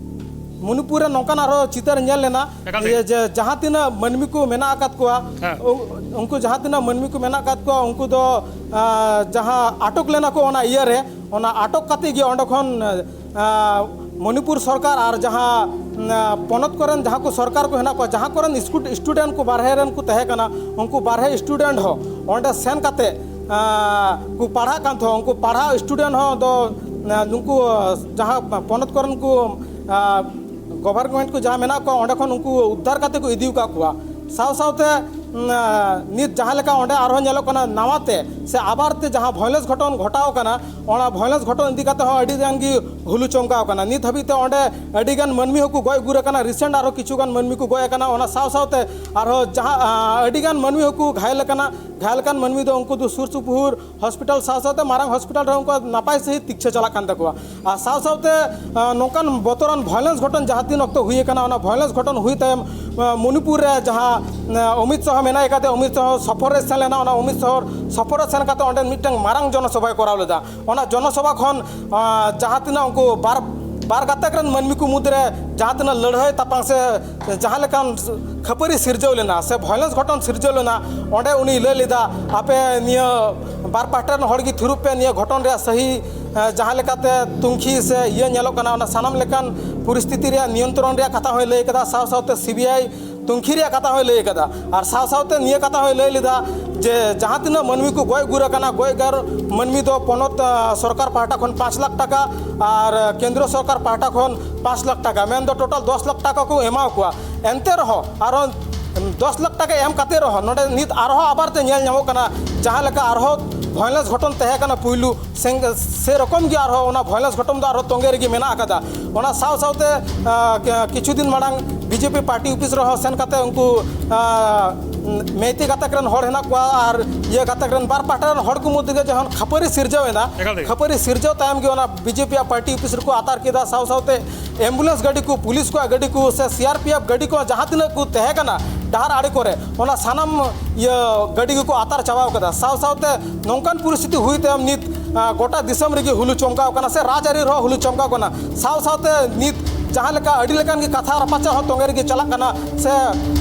ᱢᱚᱱᱤᱯᱩᱨ ᱨᱮ ᱱᱚᱝᱠᱟᱱ ᱟᱨᱦᱚᱸ ᱪᱤᱛᱟᱹᱨ ᱧᱮᱞ ᱞᱮᱱᱟ, ᱮᱠᱟᱞ ᱛᱮᱜᱮ᱾ ᱡᱮ, ᱡᱮ ᱡᱟᱦᱟᱸ ᱛᱤᱱᱟᱹᱜ ᱢᱟᱹᱱᱢᱤ ᱠᱚ ᱢᱮᱱᱟᱜ ᱟᱠᱟᱫ ᱠᱚᱣᱟ, ᱦᱮᱸ᱾ ᱩᱱ-, ᱩᱱᱠᱩ ᱡᱟᱦᱟᱸ ᱛᱤᱱᱟᱹᱜ ᱢᱟᱹᱱᱢᱤ ᱠᱚ ᱢᱮᱱᱟᱜ ᱟᱠᱟᱫ ᱠᱚᱣᱟ, ᱩᱱᱠᱩ ᱫᱚ, ᱟᱸ, ᱡᱟᱦᱟᱸ ᱟᱴᱚᱠ ᱞᱮᱱᱟ ᱠᱚ ᱚᱱᱟ ᱤᱭᱟᱹ ᱨᱮ, ᱚᱱᱟ ᱟᱴᱚᱠ ᱠᱟᱛᱮ ᱜᱮ ᱚᱸᱰᱮ ᱠᱷᱚᱱ, ᱟᱸ, ᱢᱚᱱᱤᱯᱩᱨ ᱥᱚᱨᱠᱟᱨ ᱟᱨ ᱡᱟᱦᱟᱸ, ᱟᱸ, ᱯᱚᱱᱚᱛ ᱠᱚᱨᱮᱱ ᱡᱟᱦᱟᱸ ᱠᱚ ᱥᱚᱨᱠᱟᱨ ᱠᱚ ᱦᱮᱱᱟᱜ ᱠᱚᱣᱟ, ᱡᱟᱦᱟᱸ ᱠᱚᱨᱮᱱ ᱥᱠᱩᱞ ᱥᱴᱩᱰᱮᱱᱴ ᱠᱚ ᱵᱟᱨᱦᱮ ᱨᱮᱱ ᱠᱚ ᱛᱟᱦᱮᱸ ᱠᱟᱱᱟ, ᱩᱱᱠᱩ ᱵᱟᱨᱦᱮ ᱥᱴᱩᱰᱮᱱᱴ ᱦᱚᱸ ᱚᱸᱰᱮ ᱥᱮᱱ ᱠᱟᱛᱮ, ᱟᱸ, ᱠᱚ ᱯᱟᱲᱦᱟᱜ ᱠᱟᱱ ᱛᱟᱦᱮᱸᱫ, ᱩᱱᱠᱩ ᱯᱟᱲᱦᱟᱣ ᱥᱴᱩᱰᱮᱱᱴ ᱦᱚᱸ ᱫᱚ, ᱟᱸ, ᱱᱩᱠᱩ ᱡᱟᱦᱟᱸ ᱯᱚᱱᱚᱛ ᱠᱚᱨᱮᱱ ᱠᱚ, ᱟᱸ, ᱜᱚᱵᱷᱚᱨᱱᱢᱮᱱᱴ ᱠᱚ ᱡᱟᱦᱟᱸ ᱢᱮᱱᱟᱜ ᱠᱚᱣᱟ, ᱚᱸᱰᱮ ᱠᱷᱚᱱ ᱩᱱᱠᱩ ᱩᱫᱽᱫᱷᱟᱨ ᱠᱟᱛᱮ ᱠᱚ ᱤᱫᱤ ᱟᱠᱟᱫ ᱠᱚᱣᱟ᱾ ᱥᱟᱶ ᱥᱟᱶᱛᱮ, ᱩᱸ, ᱟᱸ, ᱱᱤᱛ ᱡᱟᱦᱟᱸ ᱞᱮᱠᱟ ᱚᱸᱰᱮ ᱟᱨᱦᱚᱸ ᱧᱮᱞᱚᱜ ᱠᱟᱱᱟ, ᱱᱟᱣᱟ ᱛᱮ ᱥᱮ ᱟᱵᱟᱨ ᱛᱮ ᱡᱟᱦᱟᱸ ᱵᱷᱟᱭᱞᱮᱱᱥ ᱜᱷᱚᱴᱚᱱ ᱜᱷᱚᱴᱟᱣ ᱠᱟᱱᱟ, ᱚᱱᱟ ᱵᱷᱟᱭᱞᱮᱱᱥ ᱜᱷᱚᱴᱚᱱ ᱤᱫᱤ ᱠᱟᱛᱮ ᱦᱚᱸ ᱟᱹᱰᱤ ᱜᱟᱱ ᱜᱮ ᱦᱩᱞᱩ ᱪᱚᱢᱠᱟᱣ ᱠᱟᱱᱟ᱾ ᱱᱤᱛ ᱦᱟᱹᱵᱤᱡ ᱛᱮ ᱚᱸᱰᱮ ᱟᱹᱰᱤ ᱜᱟᱱ ᱢᱟᱹᱱᱢᱤ ᱦᱚᱸᱠᱚ ᱜᱚᱡ ᱜᱩᱨ ᱟᱠᱟᱱᱟ, ᱨᱤᱥᱮᱱᱴ ᱟᱨᱦᱚᱸ ᱠᱤᱪᱷᱩ ᱜᱟᱱ ᱢᱟᱹᱱᱢᱤ ᱠᱚ ᱜᱚᱡ ᱟᱠᱟᱱᱟ᱾ ᱚᱱᱟ ᱥᱟᱶ ᱥᱟᱶᱛᱮ ᱟᱨᱦᱚᱸ ᱡᱟᱦᱟᱸ, ᱟᱸ, ᱟᱹᱰᱤ ᱜᱟᱱ ᱢᱟᱹᱱᱢᱤ ᱦᱚᱸᱠᱚ ᱜᱷᱟᱭᱮᱞ ᱟᱠᱟᱱᱟ᱾ ᱜᱷᱟᱭᱮᱞ ᱟᱠᱟᱱ ᱢᱟᱹᱱᱢᱤ ᱫᱚ ᱩᱱᱠᱩ ᱫᱚ ᱥᱩᱨ ᱥᱩᱯᱩᱨ ᱦᱚᱥᱯᱤᱴᱟᱞ ᱥᱟᱶ ᱥᱟᱶᱛᱮ ᱢᱟᱨᱟᱝ ᱦᱚᱥᱯᱤᱴᱟᱞ ᱨᱮ ᱩᱱᱠᱩᱣᱟᱜ ᱱᱟᱯᱟᱭ ᱥᱟᱺᱦᱤᱡ ᱛᱤᱠᱪᱷᱟᱹ ᱪᱟᱞᱟᱜ ᱠᱟᱱ ᱛᱟᱠᱚᱣᱟ᱾ ᱟᱨ ᱥᱟᱶ ᱥᱟᱶᱛᱮ, ᱟᱸ, ᱱᱚᱝᱠᱟᱱ ᱵᱚᱛᱚᱨᱟᱱ ᱵᱷᱟᱭᱞᱮᱱᱥ ᱜᱷᱚᱴᱚᱱ ᱡᱟᱦᱟᱸ ᱛᱤᱱ ᱚᱠᱛᱚ ᱦᱩᱭ ᱟᱠᱟᱱᱟ, ᱚᱱᱟ ᱵᱷᱟᱭᱞᱮᱱᱥ ᱜᱷᱚᱴᱚᱱ ᱦᱩᱭ ᱛᱟᱭᱚᱢ, ᱟᱸ, ᱢᱚᱱᱤᱯᱩᱨ ᱨᱮ ᱡᱟᱦᱟᱸ, ᱟᱸ, ᱚᱢᱤᱛ ᱥᱟᱦᱟ ᱢᱮᱱᱟᱭ ᱟᱠᱟᱫᱮ, ᱚᱢᱤᱛ ᱥᱟᱦᱟ ᱥᱚᱯᱷᱚᱨ ᱨᱮ ᱥᱮᱱ ᱞᱮᱱᱟ, ᱚᱱᱟ ᱚᱢᱤᱛ ᱥᱟᱦᱟ ᱥᱚᱯᱷᱚᱨ ᱨᱮ ᱥᱮᱱ ᱠᱟᱛᱮ ᱚᱸᱰᱮ ᱢᱤᱫᱴᱟᱝ ᱢᱟᱨᱟᱝ ᱡᱚᱱᱚᱥᱚᱵᱷᱟᱭ ᱠᱚᱨᱟᱣ ᱞᱮᱫᱟ᱾ ᱚᱱᱟ ᱡᱚᱱᱚᱥᱚᱵᱷᱟ ᱠᱷᱚᱱ, ᱟᱸ, ᱡᱟᱦᱟᱸ ᱛᱤᱱᱟᱹᱜ ᱩᱱᱠᱩ ᱵᱟᱨ, ᱵᱟᱨ ᱜᱟᱛᱟᱠ ᱨᱮᱱ ᱢᱟᱹᱱᱢᱤ ᱠᱚ ᱢᱩᱫᱽᱨᱮ ᱡᱟᱦᱟᱸ ᱛᱤᱱᱟᱹᱜ ᱞᱟᱹᱲᱦᱟᱹᱭ ᱛᱟᱯᱟᱝ ᱥᱮ ᱡᱟᱦᱟᱸ ᱞᱮᱠᱟᱱ ᱠᱷᱟᱹᱯᱟᱹᱨᱤ ᱥᱤᱨᱡᱟᱹᱣ ᱞᱮᱱᱟ ᱥᱮ ᱵᱷᱟᱭᱞᱮᱱᱥ ᱜᱷᱚᱴᱚᱱ ᱥᱤᱨᱡᱟᱹᱣ ᱞᱮᱱᱟ, ᱚᱸᱰᱮ ᱩᱱᱤ ᱞᱟᱹᱭ ᱞᱮᱫᱟ, ᱟᱯᱮ ᱱᱤᱭᱟᱹ ᱵᱟᱨ ᱯᱟᱦᱴᱟ ᱨᱮᱱ ᱦᱚᱲ ᱜᱮ ᱛᱷᱤᱨᱚᱜ ᱯᱮ, ᱱᱤᱭᱟᱹ ᱜᱷᱚᱴᱚᱱ ᱨᱮᱭᱟᱜ ᱥᱟᱹᱦᱤ, ᱮ, ᱡᱟᱦᱟᱸ ᱞᱮᱠᱟᱛᱮ ᱛᱩᱝᱠᱷᱤ ᱥᱮ ᱤᱭᱟᱹ ᱧᱮᱞᱚᱜ ᱠᱟᱱᱟ, ᱚᱱᱟ ᱥᱟᱱᱟᱢ ᱞᱮᱠᱟᱱ ᱯᱚᱨᱤᱥᱛᱷᱤᱛᱤ ᱨᱮᱭᱟᱜ ᱱᱤᱭᱚᱱᱛᱨᱚᱱ ᱨᱮᱭᱟᱜ ᱠᱟᱛᱷᱟ ᱦᱚᱸᱭ ᱞᱟᱹᱭ ᱠᱟᱫᱟ, ᱥᱟᱶ ᱥᱟᱶᱛᱮ ᱥᱤ ᱵᱤ ᱟᱭ ᱛᱩᱝᱠᱷᱤ ᱨᱮᱭᱟᱜ ᱠᱟᱛᱷᱟ ᱦᱚᱸᱭ ᱞᱟᱹᱭ ᱠᱟᱫᱟ᱾ ᱟᱨ ᱥᱟᱶ ᱥᱟᱶᱛᱮ ᱱᱤᱭᱟᱹ ᱠᱟᱛᱷᱟ ᱦᱚᱸᱭ ᱞᱟᱹᱭ ᱞᱮᱫᱟ ᱡᱮ ᱡᱟᱦᱟᱸ ᱛᱤᱱᱟᱹᱜ ᱢᱟᱹᱱᱢᱤ ᱠᱚ ᱜᱚᱡ ᱜᱩᱨ ᱟᱠᱟᱱᱟ, ᱜᱚᱡ ᱜᱟᱨ ᱢᱟᱹᱱᱢᱤ ᱫᱚ ᱯᱚᱱᱚᱛ, ᱟ, ᱥᱚᱨᱠᱟᱨ ᱯᱟᱦᱴᱟ ᱠᱷᱚᱱ ᱯᱟᱸᱪ ᱞᱟᱠᱷ ᱴᱟᱠᱟ ᱟᱨ ᱠᱮᱱᱫᱨᱚ ᱥᱚᱨᱠᱟᱨ ᱯᱟᱦᱴᱟ ᱠᱷᱚᱱ ᱯᱟᱸᱪ ᱞᱟᱠᱷ ᱴᱟᱠᱟ, ᱢᱮᱱᱫᱚ ᱴᱳᱴᱟᱞ ᱫᱚᱥ ᱞᱟᱠᱷ ᱴᱟᱠᱟ ᱠᱚ ᱮᱢᱟ ᱠᱚᱣᱟ᱾ ᱮᱱᱛᱮ ᱨᱮᱦᱚᱸ ᱟᱨᱚ ᱫᱚᱥ ᱞᱟᱠᱷ ᱴᱟᱠᱟ ᱮᱢ ᱠᱟᱛᱮ ᱨᱮᱦᱚᱸ ᱱᱚᱰᱮ ᱱᱤᱛ ᱟᱨᱦᱚᱸ ᱟᱵᱟᱨ ᱛᱮ ᱧᱮᱞ ᱧᱟᱢᱚᱜ ᱠᱟᱱᱟ, ᱡᱟᱦᱟᱸ ᱞᱮᱠᱟ ᱟᱨᱦᱚᱸ ᱵᱷᱟᱭᱞᱮᱱᱥ ᱜᱷᱚᱴᱚᱱ ᱛᱟᱦᱮᱸ ᱠᱟᱱᱟ ᱯᱩᱭᱞᱩ, ᱥᱮ ᱥᱮᱨᱚᱠᱚᱢ ᱜᱮ ᱟᱨᱦᱚᱸ ᱚᱱᱟ ᱵᱷᱟᱭᱞᱮᱱᱥ ᱜᱷᱚᱴᱚᱱ ᱫᱚ ᱟᱨᱦᱚᱸ ᱛᱚᱸᱜᱮ ᱨᱮᱜᱮ ᱢᱮᱱᱟᱜ ᱟᱠᱟᱫᱟ᱾ ᱚᱱᱟ ᱥᱟᱶ ᱥᱟᱶᱛᱮ, ᱟᱸ, ᱠᱤ-, ᱠᱤᱪᱷᱩ ᱫᱤᱱ ᱢᱟᱲᱟᱝ ᱵᱤᱡᱮᱯᱤ ᱯᱟᱨᱴᱤ ᱚᱯᱷᱤᱥ ᱨᱮᱦᱚᱸ ᱥᱮᱱ ᱠᱟᱛᱮ ᱩᱱᱠᱩ, ᱟᱸ, ᱢᱮᱭᱛᱮ ᱜᱟᱛᱟᱠ ᱨᱮᱱ ᱦᱚᱲ ᱦᱮᱱᱟᱜ ᱠᱚᱣᱟ ᱟᱨ ᱤᱭᱟᱹ ᱜᱟᱛᱟᱠ ᱨᱮᱱ ᱵᱟᱨ ᱯᱟᱦᱴᱟ ᱨᱮᱱ ᱦᱚᱲ ᱠᱚ ᱢᱚᱫᱽᱫᱷᱮ ᱨᱮ ᱡᱚᱠᱷᱚᱱ ᱠᱷᱟᱹᱯᱟᱹᱨᱤ ᱥᱤᱨᱡᱟᱹᱣ ᱮᱱᱟ, ᱮᱠᱟᱞ ᱛᱮᱜᱮ᱾ ᱠᱷᱟᱹᱯᱟᱹᱨᱤ ᱥᱤᱨᱡᱟᱹᱣ ᱛᱟᱭᱚᱢ ᱜᱮ ᱚᱱᱟ ᱵᱤᱡᱮᱯᱤ ᱟᱜ ᱯᱟᱨᱴᱤ ᱚᱯᱷᱤᱥ ᱨᱮᱠᱚ ᱟᱛᱟᱨ ᱠᱮᱫᱟ, ᱥᱟᱶ ᱥᱟᱶᱛᱮ ᱮᱢᱵᱩᱞᱮᱱᱥ ᱜᱟᱹᱰᱤ ᱠᱚ, ᱯᱩᱞᱤᱥ ᱠᱚᱣᱟᱜ ᱜᱟᱹᱰᱤ ᱠᱚ ᱥᱮ ᱥᱤ ᱟᱨ ᱯᱤ ᱮᱯᱷ ᱜᱟᱹᱰᱤ ᱠᱚ ᱡᱟᱦᱟᱸ ᱛᱤᱱᱟᱹᱜ ᱠᱚ ᱛᱟᱦᱮᱸ ᱠᱟᱱᱟ ᱰᱟᱦᱟᱨ ᱟᱲᱮ ᱠᱚᱨᱮ, ᱚᱱᱟ ᱥᱟᱱᱟᱢ ᱤᱭᱟᱹ ᱜᱟᱹᱰᱤ ᱜᱮᱠᱚ ᱟᱛᱟᱨ ᱪᱟᱵᱟᱣ ᱠᱟᱫᱟ᱾ ᱥᱟᱶ ᱥᱟᱶᱛᱮ ᱱᱚᱝᱠᱟᱱ ᱯᱚᱨᱤᱥᱛᱷᱤᱛᱤ ᱦᱩᱭ ᱛᱟᱭᱚᱢ ᱱᱤᱛ, ᱟ, ᱜᱚᱴᱟ ᱫᱤᱥᱚᱢ ᱨᱮᱜᱮ ᱦᱩᱞᱩ ᱪᱚᱢᱠᱟᱣ ᱠᱟᱱᱟ ᱥᱮ ᱨᱟᱡᱽᱟᱹᱨᱤ ᱨᱮᱦᱚᱸ ᱦᱩᱞᱩ ᱪᱚᱢᱠᱟᱣ ᱠᱟᱱᱟ᱾ ᱥᱟᱶ ᱥᱟᱶᱛᱮ ᱱᱤᱛ ᱡᱟᱦᱟᱸ ᱞᱮᱠᱟ ᱟᱹᱰᱤ ᱞᱮᱠᱟᱱ ᱜᱮ ᱠᱟᱛᱷᱟ ᱨᱟᱯᱟᱪᱟᱜ ᱦᱚᱸ ᱛᱚᱸᱜᱮ ᱨᱮᱜᱮ ᱪᱟᱞᱟᱜ ᱠᱟᱱᱟ ᱥᱮ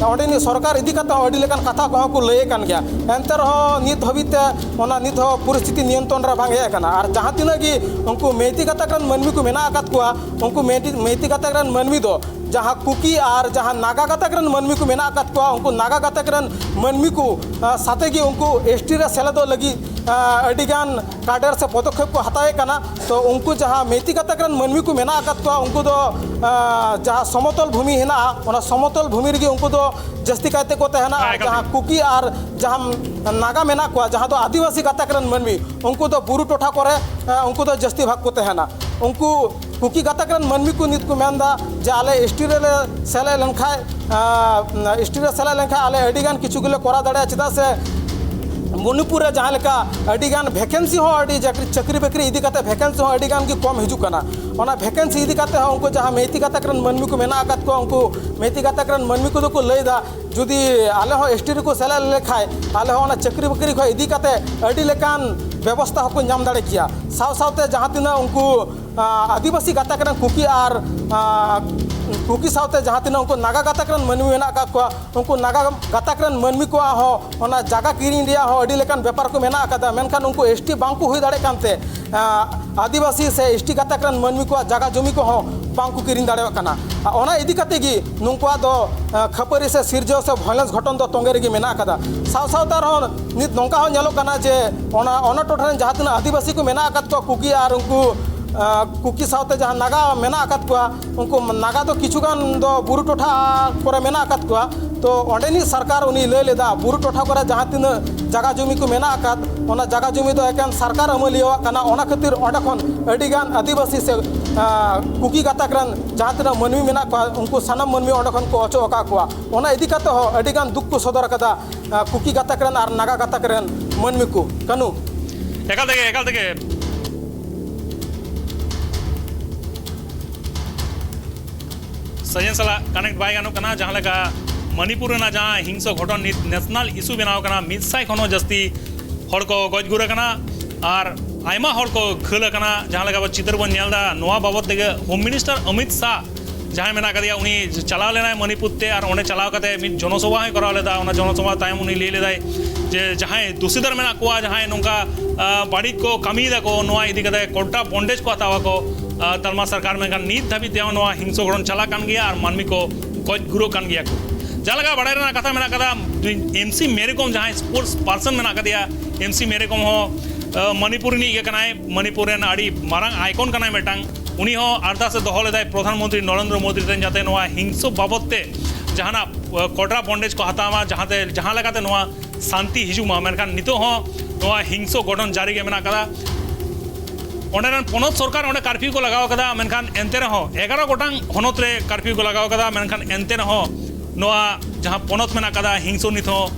ᱚᱸᱰᱮᱱᱤᱡ ᱥᱚᱨᱠᱟᱨ ᱤᱫᱤ ᱠᱟᱛᱮ ᱦᱚᱸ ᱟᱹᱰᱤ ᱞᱮᱠᱟᱱ ᱠᱟᱛᱷᱟ ᱠᱚᱦᱚᱸ ᱠᱚ ᱞᱟᱹᱭᱮᱫ ᱠᱟᱱ ᱜᱮᱭᱟ᱾ ᱮᱱᱛᱮ ᱨᱮᱦᱚᱸ ᱱᱤᱛ ᱦᱟᱹᱵᱤᱡ ᱛᱮ ᱚᱱᱟ ᱱᱤᱛ ᱦᱚᱸ ᱯᱚᱨᱤᱥᱛᱷᱤᱛᱤ ᱱᱤᱭᱚᱱᱛᱨᱚᱱ ᱨᱮ ᱵᱟᱝ ᱦᱮᱡ ᱟᱠᱟᱱᱟ᱾ ᱟᱨ ᱡᱟᱦᱟᱸ ᱛᱤᱱᱟᱹᱜ ᱜᱮ ᱩᱱᱠᱩ ᱢᱮᱭᱛᱮ ᱜᱟᱛᱟᱠ ᱨᱮᱱ ᱢᱟᱹᱱᱢᱤ ᱠᱚ ᱢᱮᱱᱟᱜ ᱟᱠᱟᱫ ᱠᱚᱣᱟ, ᱩᱱᱠᱩ ᱢᱮᱭᱛᱮ, ᱢᱮᱭᱛᱮ ᱜᱟᱛᱟᱠ ᱨᱮᱱ ᱢᱟᱹᱱᱢᱤ ᱫᱚ ᱡᱟᱦᱟᱸ ᱠᱩᱠᱤ ᱟᱨ ᱡᱟᱦᱟᱸ ᱱᱟᱜᱟ ᱜᱟᱛᱟᱠ ᱨᱮᱱ ᱢᱟᱹᱱᱢᱤ ᱠᱚ ᱢᱮᱱᱟᱜ ᱟᱠᱟᱫ ᱠᱚᱣᱟ, ᱩᱱᱠᱩ ᱱᱟᱜᱟ ᱜᱟᱛᱟᱠ ᱨᱮᱱ ᱢᱟᱹᱱᱢᱤ ᱠᱚ, ᱟ, ᱥᱟᱛᱮ ᱜᱮ ᱩᱱᱠᱩ ᱮᱥ ᱴᱤ ᱨᱮ ᱥᱮᱞᱮᱫᱚᱜ ᱞᱟᱹᱜᱤᱫ, ᱟ, ᱟᱹᱰᱤᱜᱟᱱ ᱠᱟᱰᱟᱨ ᱥᱮ ᱯᱚᱫᱚᱠᱷᱮᱯ ᱠᱚ ᱦᱟᱛᱟᱣᱮᱫ ᱠᱟᱱᱟ᱾ ᱛᱚ ᱩᱱᱠᱩ ᱡᱟᱦᱟᱸ ᱢᱮᱭᱛᱮ ᱜᱟᱛᱟᱠ ᱨᱮᱱ ᱢᱟᱹᱱᱢᱤ ᱠᱚ ᱢᱮᱱᱟᱜ ᱟᱠᱟᱫ ᱠᱚᱣᱟ, ᱩᱱᱠᱩ ᱫᱚ, ᱟ, ᱡᱟᱦᱟᱸ ᱥᱚᱢᱚᱛᱚᱞ ᱵᱷᱩᱢᱤ ᱦᱮᱱᱟᱜᱼᱟ, ᱚᱱᱟ ᱥᱚᱢᱚᱛᱚᱞ ᱵᱷᱩᱢᱤ ᱨᱮᱜᱮ ᱩᱱᱠᱩ ᱫᱚ ᱡᱟᱹᱥᱛᱤ ᱠᱟᱭᱛᱮ ᱠᱚ ᱛᱟᱦᱮᱱᱟ᱾ ᱦᱮᱸ, ᱟᱨ ᱮᱠᱟᱞ ᱡᱟᱦᱟᱸ ᱜᱮ᱾ ᱠᱩᱠᱤ ᱟᱨ ᱡᱟᱦᱟᱸ ᱱᱟᱜᱟ ᱢᱮᱱᱟᱜ ᱠᱚᱣᱟ, ᱡᱟᱦᱟᱸ ᱫᱚ ᱟᱹᱫᱤᱵᱟᱹᱥᱤ ᱜᱟᱛᱟᱠ ᱨᱮᱱ ᱢᱟᱹᱱᱢᱤ, ᱩᱱᱠᱩ ᱫᱚ ᱵᱩᱨᱩ ᱴᱚᱴᱷᱟ ᱠᱚᱨᱮ, ᱟ, ᱩᱱᱠᱩ ᱫᱚ ᱡᱟᱹᱥᱛᱤ ᱵᱷᱟᱜᱽ ᱠᱚ ᱛᱟᱦᱮᱱᱟ᱾ ᱩᱱᱠᱩ ᱠᱩᱠᱤ ᱜᱟᱛᱟᱠ ᱨᱮᱱ ᱢᱟᱹᱱᱢᱤ ᱠᱚ ᱱᱤᱛ ᱠᱚ ᱢᱮᱱᱫᱟ ᱡᱮ ᱟᱞᱮ ᱮᱥ ᱴᱤ ᱨᱮᱞᱮ ᱥᱮᱞᱮᱫ ᱞᱮᱱᱠᱷᱟᱡ, ᱟᱸ, ᱮᱥ ᱴᱤ ᱨᱮ ᱥᱮᱞᱮᱫ ᱞᱮᱱᱠᱷᱟᱡ ᱟᱞᱮ ᱟᱹᱰᱤᱜᱟᱱ ᱠᱤᱪᱷᱩ ᱜᱮᱞᱮ ᱠᱚᱨᱟᱣ ᱫᱟᱲᱮᱭᱟᱜᱼᱟ, ᱪᱮᱫᱟᱜ ᱥᱮ ᱢᱚᱱᱤᱯᱩᱨ ᱨᱮ ᱡᱟᱦᱟᱸ ᱞᱮᱠᱟ ᱟᱹᱰᱤᱜᱟᱱ ᱵᱷᱮᱠᱮᱱᱥᱤ ᱦᱚᱸ, ᱟᱹᱰᱤ ᱪᱟᱹᱠᱨᱤ, ᱪᱟᱹᱠᱨᱤ ᱵᱟᱹᱠᱨᱤ ᱤᱫᱤ ᱠᱟᱛᱮ ᱵᱷᱮᱠᱮᱱᱥᱤ ᱦᱚᱸ ᱟᱹᱰᱤᱜᱟᱱ ᱜᱮ ᱠᱚᱢ ᱦᱤᱡᱩᱜ ᱠᱟᱱᱟ᱾ ᱚᱱᱟ ᱵᱷᱮᱠᱮᱱᱥᱤ ᱤᱫᱤ ᱠᱟᱛᱮ ᱦᱚᱸ ᱩᱱᱠᱩ ᱡᱟᱦᱟᱸ ᱢᱮᱭᱛᱮ ᱜᱟᱛᱟᱠ ᱨᱮᱱ ᱢᱟᱹᱱᱢᱤ ᱠᱚ ᱢᱮᱱᱟᱜ ᱟᱠᱟᱫ ᱠᱚᱣᱟ, ᱩᱱᱠᱩ ᱢᱮᱭᱛᱮ ᱜᱟᱛᱟᱠ ᱨᱮᱱ ᱢᱟᱹᱱᱢᱤ ᱠᱚᱫᱚ ᱠᱚ ᱞᱟᱹᱭᱫᱟ, ᱡᱩᱫᱤ ᱟᱞᱮ ᱦᱚᱸ ᱮᱥ ᱴᱤ ᱨᱮᱠᱚ ᱥᱮᱞᱮᱫ ᱞᱮᱠᱷᱟᱡ ᱟᱞᱮ ᱦᱚᱸ ᱚᱱᱟ ᱪᱟᱹᱠᱨᱤ ᱵᱟᱹᱠᱨᱤ ᱠᱷᱚᱱ ᱤᱫᱤ ᱠᱟᱛᱮ ᱟᱹᱰᱤ ᱞᱮᱠᱟᱱ ᱵᱮᱵᱚᱥᱛᱷᱟ ᱦᱚᱸᱠᱚ ᱧᱟᱢ ᱫᱟᱲᱮ ᱠᱮᱭᱟ᱾ ᱥᱟᱶ ᱥᱟᱶᱛᱮ ᱡᱟᱦᱟᱸ ᱛᱤᱱᱟᱹᱜ ᱩᱱᱠᱩ ᱟᱸ, ᱟᱹᱫᱤᱵᱟᱹᱥᱤ ᱜᱟᱛᱟᱠ ᱨᱮᱱ ᱠᱩᱠᱤ ᱟᱨ, ᱟᱸ, ᱠᱩᱠᱤ ᱥᱟᱶᱛᱮ ᱡᱟᱦᱟᱸ ᱛᱤᱱᱟᱹᱜ ᱩᱱᱠᱩ ᱱᱟᱜᱟ ᱜᱟᱛᱟᱠ ᱨᱮᱱ ᱢᱟᱹᱱᱢᱤ ᱢᱮᱱᱟᱜ ᱟᱠᱟᱫ ᱠᱚᱣᱟ, ᱩᱱᱠᱩ ᱱᱟᱜᱟ ᱜᱟᱛᱟᱠ ᱨᱮᱱ ᱢᱟᱹᱱᱢᱤ ᱠᱚᱣᱟᱜ ᱦᱚᱸ ᱚᱱᱟ ᱡᱟᱭᱜᱟ ᱠᱤᱨᱤᱧ ᱨᱮᱭᱟᱜ ᱦᱚᱸ ᱟᱹᱰᱤ ᱞᱮᱠᱟᱱ ᱵᱮᱯᱟᱨ ᱠᱚ ᱢᱮᱱᱟᱜ ᱟᱠᱟᱫᱟ᱾ ᱢᱮᱱᱠᱷᱟᱱ ᱩᱱᱠᱩ ᱮᱥ ᱴᱤ ᱵᱟᱝ ᱠᱚ ᱦᱩᱭ ᱫᱟᱲᱮᱭᱟᱜ ᱠᱟᱱᱛᱮ, ᱟᱸ, ᱟᱹᱫᱤᱵᱟᱹᱥᱤ ᱥᱮ ᱮᱥ ᱴᱤ ᱜᱟᱛᱟᱠ ᱨᱮᱱ ᱢᱟᱹᱱᱢᱤ ᱠᱚᱣᱟᱜ ᱡᱟᱭᱜᱟ ᱡᱚᱢᱤ ᱠᱚᱦᱚᱸ ᱵᱟᱝ ᱠᱚ ᱠᱤᱨᱤᱧ ᱫᱟᱲᱮᱭᱟᱜ ᱠᱟᱱᱟ᱾ ᱟᱨ ᱚᱱᱟ ᱤᱫᱤ ᱠᱟᱛᱮ ᱜᱮ ᱱᱩᱠᱩᱣᱟᱜ ᱫᱚ, ᱟᱸ, ᱠᱷᱟᱹᱯᱟᱹᱨᱤ ᱥᱮ ᱥᱤᱨᱡᱟᱹᱣ ᱥᱮ ᱵᱷᱟᱭᱞᱮᱱᱥ ᱜᱷᱚᱴᱚᱱ ᱫᱚ ᱛᱚᱸᱜᱮ ᱨᱮᱜᱮ ᱢᱮᱱᱟᱜ ᱟᱠᱟᱫᱟ᱾ ᱥᱟᱶ ᱥᱟᱶᱛᱮ ᱟᱨᱦᱚᱸ ᱱᱤᱛ ᱱᱚᱝᱠᱟ ᱦᱚᱸ ᱧᱮᱞᱚᱜ ᱠᱟᱱᱟ ᱡᱮ ᱚᱱᱟ, ᱚᱱᱟ ᱴᱚᱴᱷᱟ ᱨᱮᱱ ᱡᱟᱦᱟᱸ ᱛᱤᱱᱟᱹᱜ ᱟᱹᱫᱤᱵᱟᱹᱥᱤ ᱠᱚ ᱢᱮᱱᱟᱜ ᱟᱠᱟᱫ ᱠᱚᱣᱟ, ᱠᱩᱠᱤ ᱟᱨ ᱩᱱᱠᱩ, ᱟᱸ, ᱠᱩᱠᱤ ᱥᱟᱶᱛᱮ ᱡᱟᱦᱟᱸ ᱱᱟᱜᱟ ᱢᱮᱱᱟᱜ ᱟᱠᱟᱫ ᱠᱚᱣᱟ, ᱩᱱᱠᱩ ᱱᱟᱜᱟ ᱫᱚ ᱠᱤᱪᱷᱩ ᱜᱟᱱ ᱫᱚ ᱵᱩᱨᱩ ᱴᱚᱴᱷᱟ ᱠᱚᱨᱮ ᱢᱮᱱᱟᱜ ᱟᱠᱟᱫ ᱠᱚᱣᱟ᱾ ᱛᱚ ᱚᱸᱰᱮᱱᱤᱡ ᱥᱚᱨᱠᱟᱨ ᱩᱱᱤ ᱞᱟᱹᱭ ᱞᱮᱫᱟ, ᱵᱩᱨᱩ ᱴᱚᱴᱷᱟ ᱠᱚᱨᱮ ᱡᱟᱦᱟᱸ ᱛᱤᱱᱟᱹᱜ ᱡᱟᱜᱟ ᱡᱩᱢᱤ ᱠᱚ ᱢᱮᱱᱟᱜ ᱟᱠᱟᱫ, ᱚᱱᱟ ᱡᱟᱜᱟ ᱡᱩᱢᱤ ᱫᱚ ᱮᱠᱮᱱ ᱥᱚᱨᱠᱟᱨ ᱟᱹᱢᱟᱹᱞᱤᱭᱟᱹᱣᱟᱜ ᱠᱟᱱᱟ᱾ ᱚᱱᱟ ᱠᱷᱟᱹᱛᱤᱨ ᱚᱸᱰᱮ ᱠᱷᱚᱱ ᱟᱹᱰᱤᱜᱟᱱ ᱟᱹᱫᱤᱵᱟᱹᱥᱤ ᱥᱮ, ᱟᱸ, ᱠᱩᱠᱤ ᱜᱟᱛᱟᱠ ᱨᱮᱱ ᱡᱟᱦᱟᱸ ᱛᱤᱱᱟᱹᱜ ᱢᱟᱹᱱᱢᱤ ᱢᱮᱱᱟᱜ ᱠᱚᱣᱟ, ᱩᱱᱠᱩ ᱥᱟᱱᱟᱢ ᱢᱟᱹᱱᱢᱤ ᱚᱸᱰᱮ ᱠᱷᱚᱱ ᱠᱚ ᱚᱪᱚᱜ ᱟᱠᱟᱫ ᱠᱚᱣᱟ᱾ ᱚᱱᱟ ᱤᱫᱤ ᱠᱟᱛᱮ ᱦᱚᱸ ᱟᱹᱰᱤᱜᱟᱱ ᱫᱩᱠ ᱠᱚ ᱥᱚᱫᱚᱨ ᱟᱠᱟᱫᱟ, ᱟᱸ, ᱠᱩᱠᱤ ᱜᱟᱛᱟᱠ ᱨᱮᱱ ᱟᱨ ᱱᱟᱜᱟ ᱜᱟᱛᱟᱠ ᱨᱮᱱ ᱢᱟᱹᱱᱢᱤ ᱠᱚ᱾ ᱠᱟᱹᱱᱩ᱾ ᱮᱠᱟᱞ ᱛᱮᱜᱮ, ᱮᱠᱟᱞ ᱛᱮᱜᱮ᱾ ᱥᱟᱡᱮᱱ ᱥᱟᱞᱟᱜ connect ᱵᱟᱭ ᱜᱟᱱᱚᱜ ᱠᱟᱱᱟ᱾ ᱡᱟᱦᱟᱸ ᱞᱮᱠᱟ ᱢᱚᱱᱤᱯᱩᱨ ᱨᱮᱱᱟᱜ ᱡᱟᱦᱟᱸ ᱦᱤᱝᱥᱚ ᱜᱷᱚᱴᱚᱱ ᱱᱤᱛ national issue ᱵᱮᱱᱟᱣ ᱟᱠᱟᱱᱟ, ᱢᱤᱫ ᱥᱟᱭ ᱠᱷᱚᱱ ᱦᱚᱸ ᱡᱟᱹᱥᱛᱤ ᱦᱚᱲ ᱠᱚ ᱜᱚᱡ ᱜᱩᱨ ᱟᱠᱟᱱᱟ ᱟᱨ ᱟᱭᱢᱟ ᱦᱚᱲ ᱠᱚ ᱜᱷᱟᱹᱞ ᱟᱠᱟᱱᱟ᱾ ᱡᱟᱦᱟᱸ ᱞᱮᱠᱟ ᱟᱵᱚ ᱪᱤᱛᱟᱹᱨ ᱵᱚᱱ ᱧᱮᱞ ᱮᱫᱟ, ᱱᱚᱣᱟ ᱵᱟᱵᱚᱫ ᱛᱮᱜᱮ Home Minister ᱚᱢᱤᱛ ᱥᱟᱦ ᱡᱟᱦᱟᱸᱭ ᱢᱮᱱᱟᱜ ᱟᱠᱟᱫᱮᱭᱟ, ᱩᱱᱤ ᱪᱟᱞᱟᱣ ᱞᱮᱱᱟᱭ ᱢᱚᱱᱤᱯᱩᱨ ᱛᱮ ᱟᱨ ᱚᱸᱰᱮ ᱪᱟᱞᱟᱣ ᱠᱟᱛᱮ ᱢᱤᱫ ᱡᱚᱱᱚᱥᱚᱵᱷᱟ ᱦᱚᱸᱭ ᱠᱚᱨᱟᱣ ᱞᱮᱫᱟ᱾ ᱚᱱᱟ ᱡᱚᱱᱚᱥᱚᱵᱷᱟ ᱛᱟᱭᱚᱢ ᱩᱱᱤ ᱞᱟᱹᱭ ᱞᱮᱫᱟᱭ ᱡᱮ ᱡᱟᱦᱟᱸᱭ ᱫᱩᱥᱤᱫᱟᱨ ᱢᱮᱱᱟᱜ ᱠᱚᱣᱟ, ᱡᱟᱦᱟᱸᱭ ᱱᱚᱝᱠᱟ, ᱟᱸ, ᱵᱟᱹᱲᱤᱡ ᱠᱚ ᱠᱟᱹᱢᱤᱭᱮᱫᱟ ᱠᱚ, ᱱᱚᱣᱟ ᱤᱫᱤ ᱠᱟᱛᱮ ᱠᱚᱲᱟ ᱵᱚᱱᱫᱮᱡᱽ ᱠᱚ ᱦᱟᱛᱟᱣ ᱟᱠᱚ, ᱟᱸ, ᱛᱟᱞᱢᱟ ᱥᱚᱨᱠᱟᱨ᱾ ᱢᱮᱱᱠᱷᱟᱱ ᱱᱤᱛ ᱫᱷᱟᱹᱵᱤᱡ ᱛᱮᱦᱚᱸ ᱱᱚᱣᱟ ᱦᱤᱝᱥᱚ ᱜᱷᱚᱴᱚᱱ ᱪᱟᱞᱟᱜ ᱠᱟᱱ ᱜᱮᱭᱟ ᱟᱨ ᱢᱟᱹᱱᱢᱤ ᱠᱚ ᱜᱚᱡ ᱜᱩᱨᱚᱜ ᱠᱟᱱ ᱜᱮᱭᱟ ᱠᱚ᱾ ᱡᱟᱦᱟᱸ ᱞᱮᱠᱟ ᱵᱟᱲᱟᱭ ᱨᱮᱱᱟᱜ ᱠᱟᱛᱷᱟ ᱢᱮᱱᱟᱜ ᱠᱟᱫᱟ, ᱮᱢ ᱥᱤ ᱢᱮᱨᱤ ᱠᱚᱢ ᱡᱟᱦᱟᱸᱭ sports person ᱢᱮᱱᱟᱜ ᱟᱠᱟᱫᱮᱭᱟ, ᱮᱢ ᱥᱤ ᱢᱮᱨᱤ ᱠᱚᱢ ᱦᱚᱸ, ᱟᱸ, ᱢᱚᱱᱤᱯᱩᱨ ᱨᱤᱱᱤᱡ ᱜᱮ ᱠᱟᱱᱟᱭ, ᱢᱚᱱᱤᱯᱩᱨ ᱨᱮᱱ ᱟᱹᱰᱤ ᱢᱟᱨᱟᱝ icon ᱠᱟᱱᱟᱭ ᱢᱤᱫᱴᱟᱝ᱾ ᱩᱱᱤ ᱦᱚᱸ ᱟᱨᱫᱟᱥ ᱮ ᱫᱚᱦᱚ ᱞᱮᱫᱟᱭ ᱯᱨᱚᱫᱷᱟᱱ ᱢᱚᱱᱛᱨᱤ ᱱᱚᱨᱮᱱᱫᱨᱚ ᱢᱳᱫᱤ ᱴᱷᱮᱱ, ᱡᱟᱛᱮ ᱱᱚᱣᱟ ᱦᱤᱝᱥᱚ ᱵᱟᱵᱚᱫ ᱛᱮ ᱡᱟᱦᱟᱱᱟᱜ, ᱟᱸ, ᱠᱚᱰᱨᱟ ᱵᱚᱱᱫᱮᱡᱽ ᱠᱚ ᱦᱟᱛᱟᱣ ᱢᱟ, ᱡᱟᱦᱟᱸᱛᱮ, ᱡᱟᱦᱟᱸ ᱞᱮᱠᱟᱛᱮ ᱱᱚᱣᱟ ᱥᱟᱱᱛᱤ ᱦᱤᱡᱩᱜ ᱢᱟ᱾ ᱢᱮᱱᱠᱷᱟᱱ ᱱᱤᱛᱚᱜ ᱦᱚᱸ ᱱᱚᱣᱟ ᱦᱤᱝᱥᱚ ᱜᱷᱚᱴᱚᱱ ᱡᱟᱹᱨᱤ ᱜᱮ ᱢᱮᱱᱟᱜ ᱟᱠᱟᱫᱟ᱾ ᱚᱸᱰᱮ ᱨᱮᱱ ᱯᱚᱱᱚᱛ ᱥᱚᱨᱠᱟᱨ ᱚᱸᱰᱮ curfew ᱠᱚ ᱞᱟᱜᱟᱣ ᱟᱠᱟᱫᱟ, ᱢᱮᱱᱠᱷᱟᱱ ᱮᱱᱛᱮ ᱨᱮᱦᱚᱸ ᱮᱜᱟᱨᱚ ᱜᱚᱴᱟᱝ ᱦᱚᱱᱚᱛ ᱨᱮ curfew ᱠᱚ ᱞᱟᱜᱟᱣ ᱟᱠᱟᱫᱟ, ᱢᱮᱱᱠᱷᱟᱱ ᱮᱱᱛᱮ ᱨᱮᱦᱚᱸ ᱱᱚᱣᱟ ᱡᱟᱦᱟᱸ ᱯᱚᱱᱚᱛ ᱢᱮᱱᱟᱜ ᱟᱠᱟᱫᱟ, ᱦᱤᱝᱥᱚ ᱱᱤᱛ ᱦᱚᱸ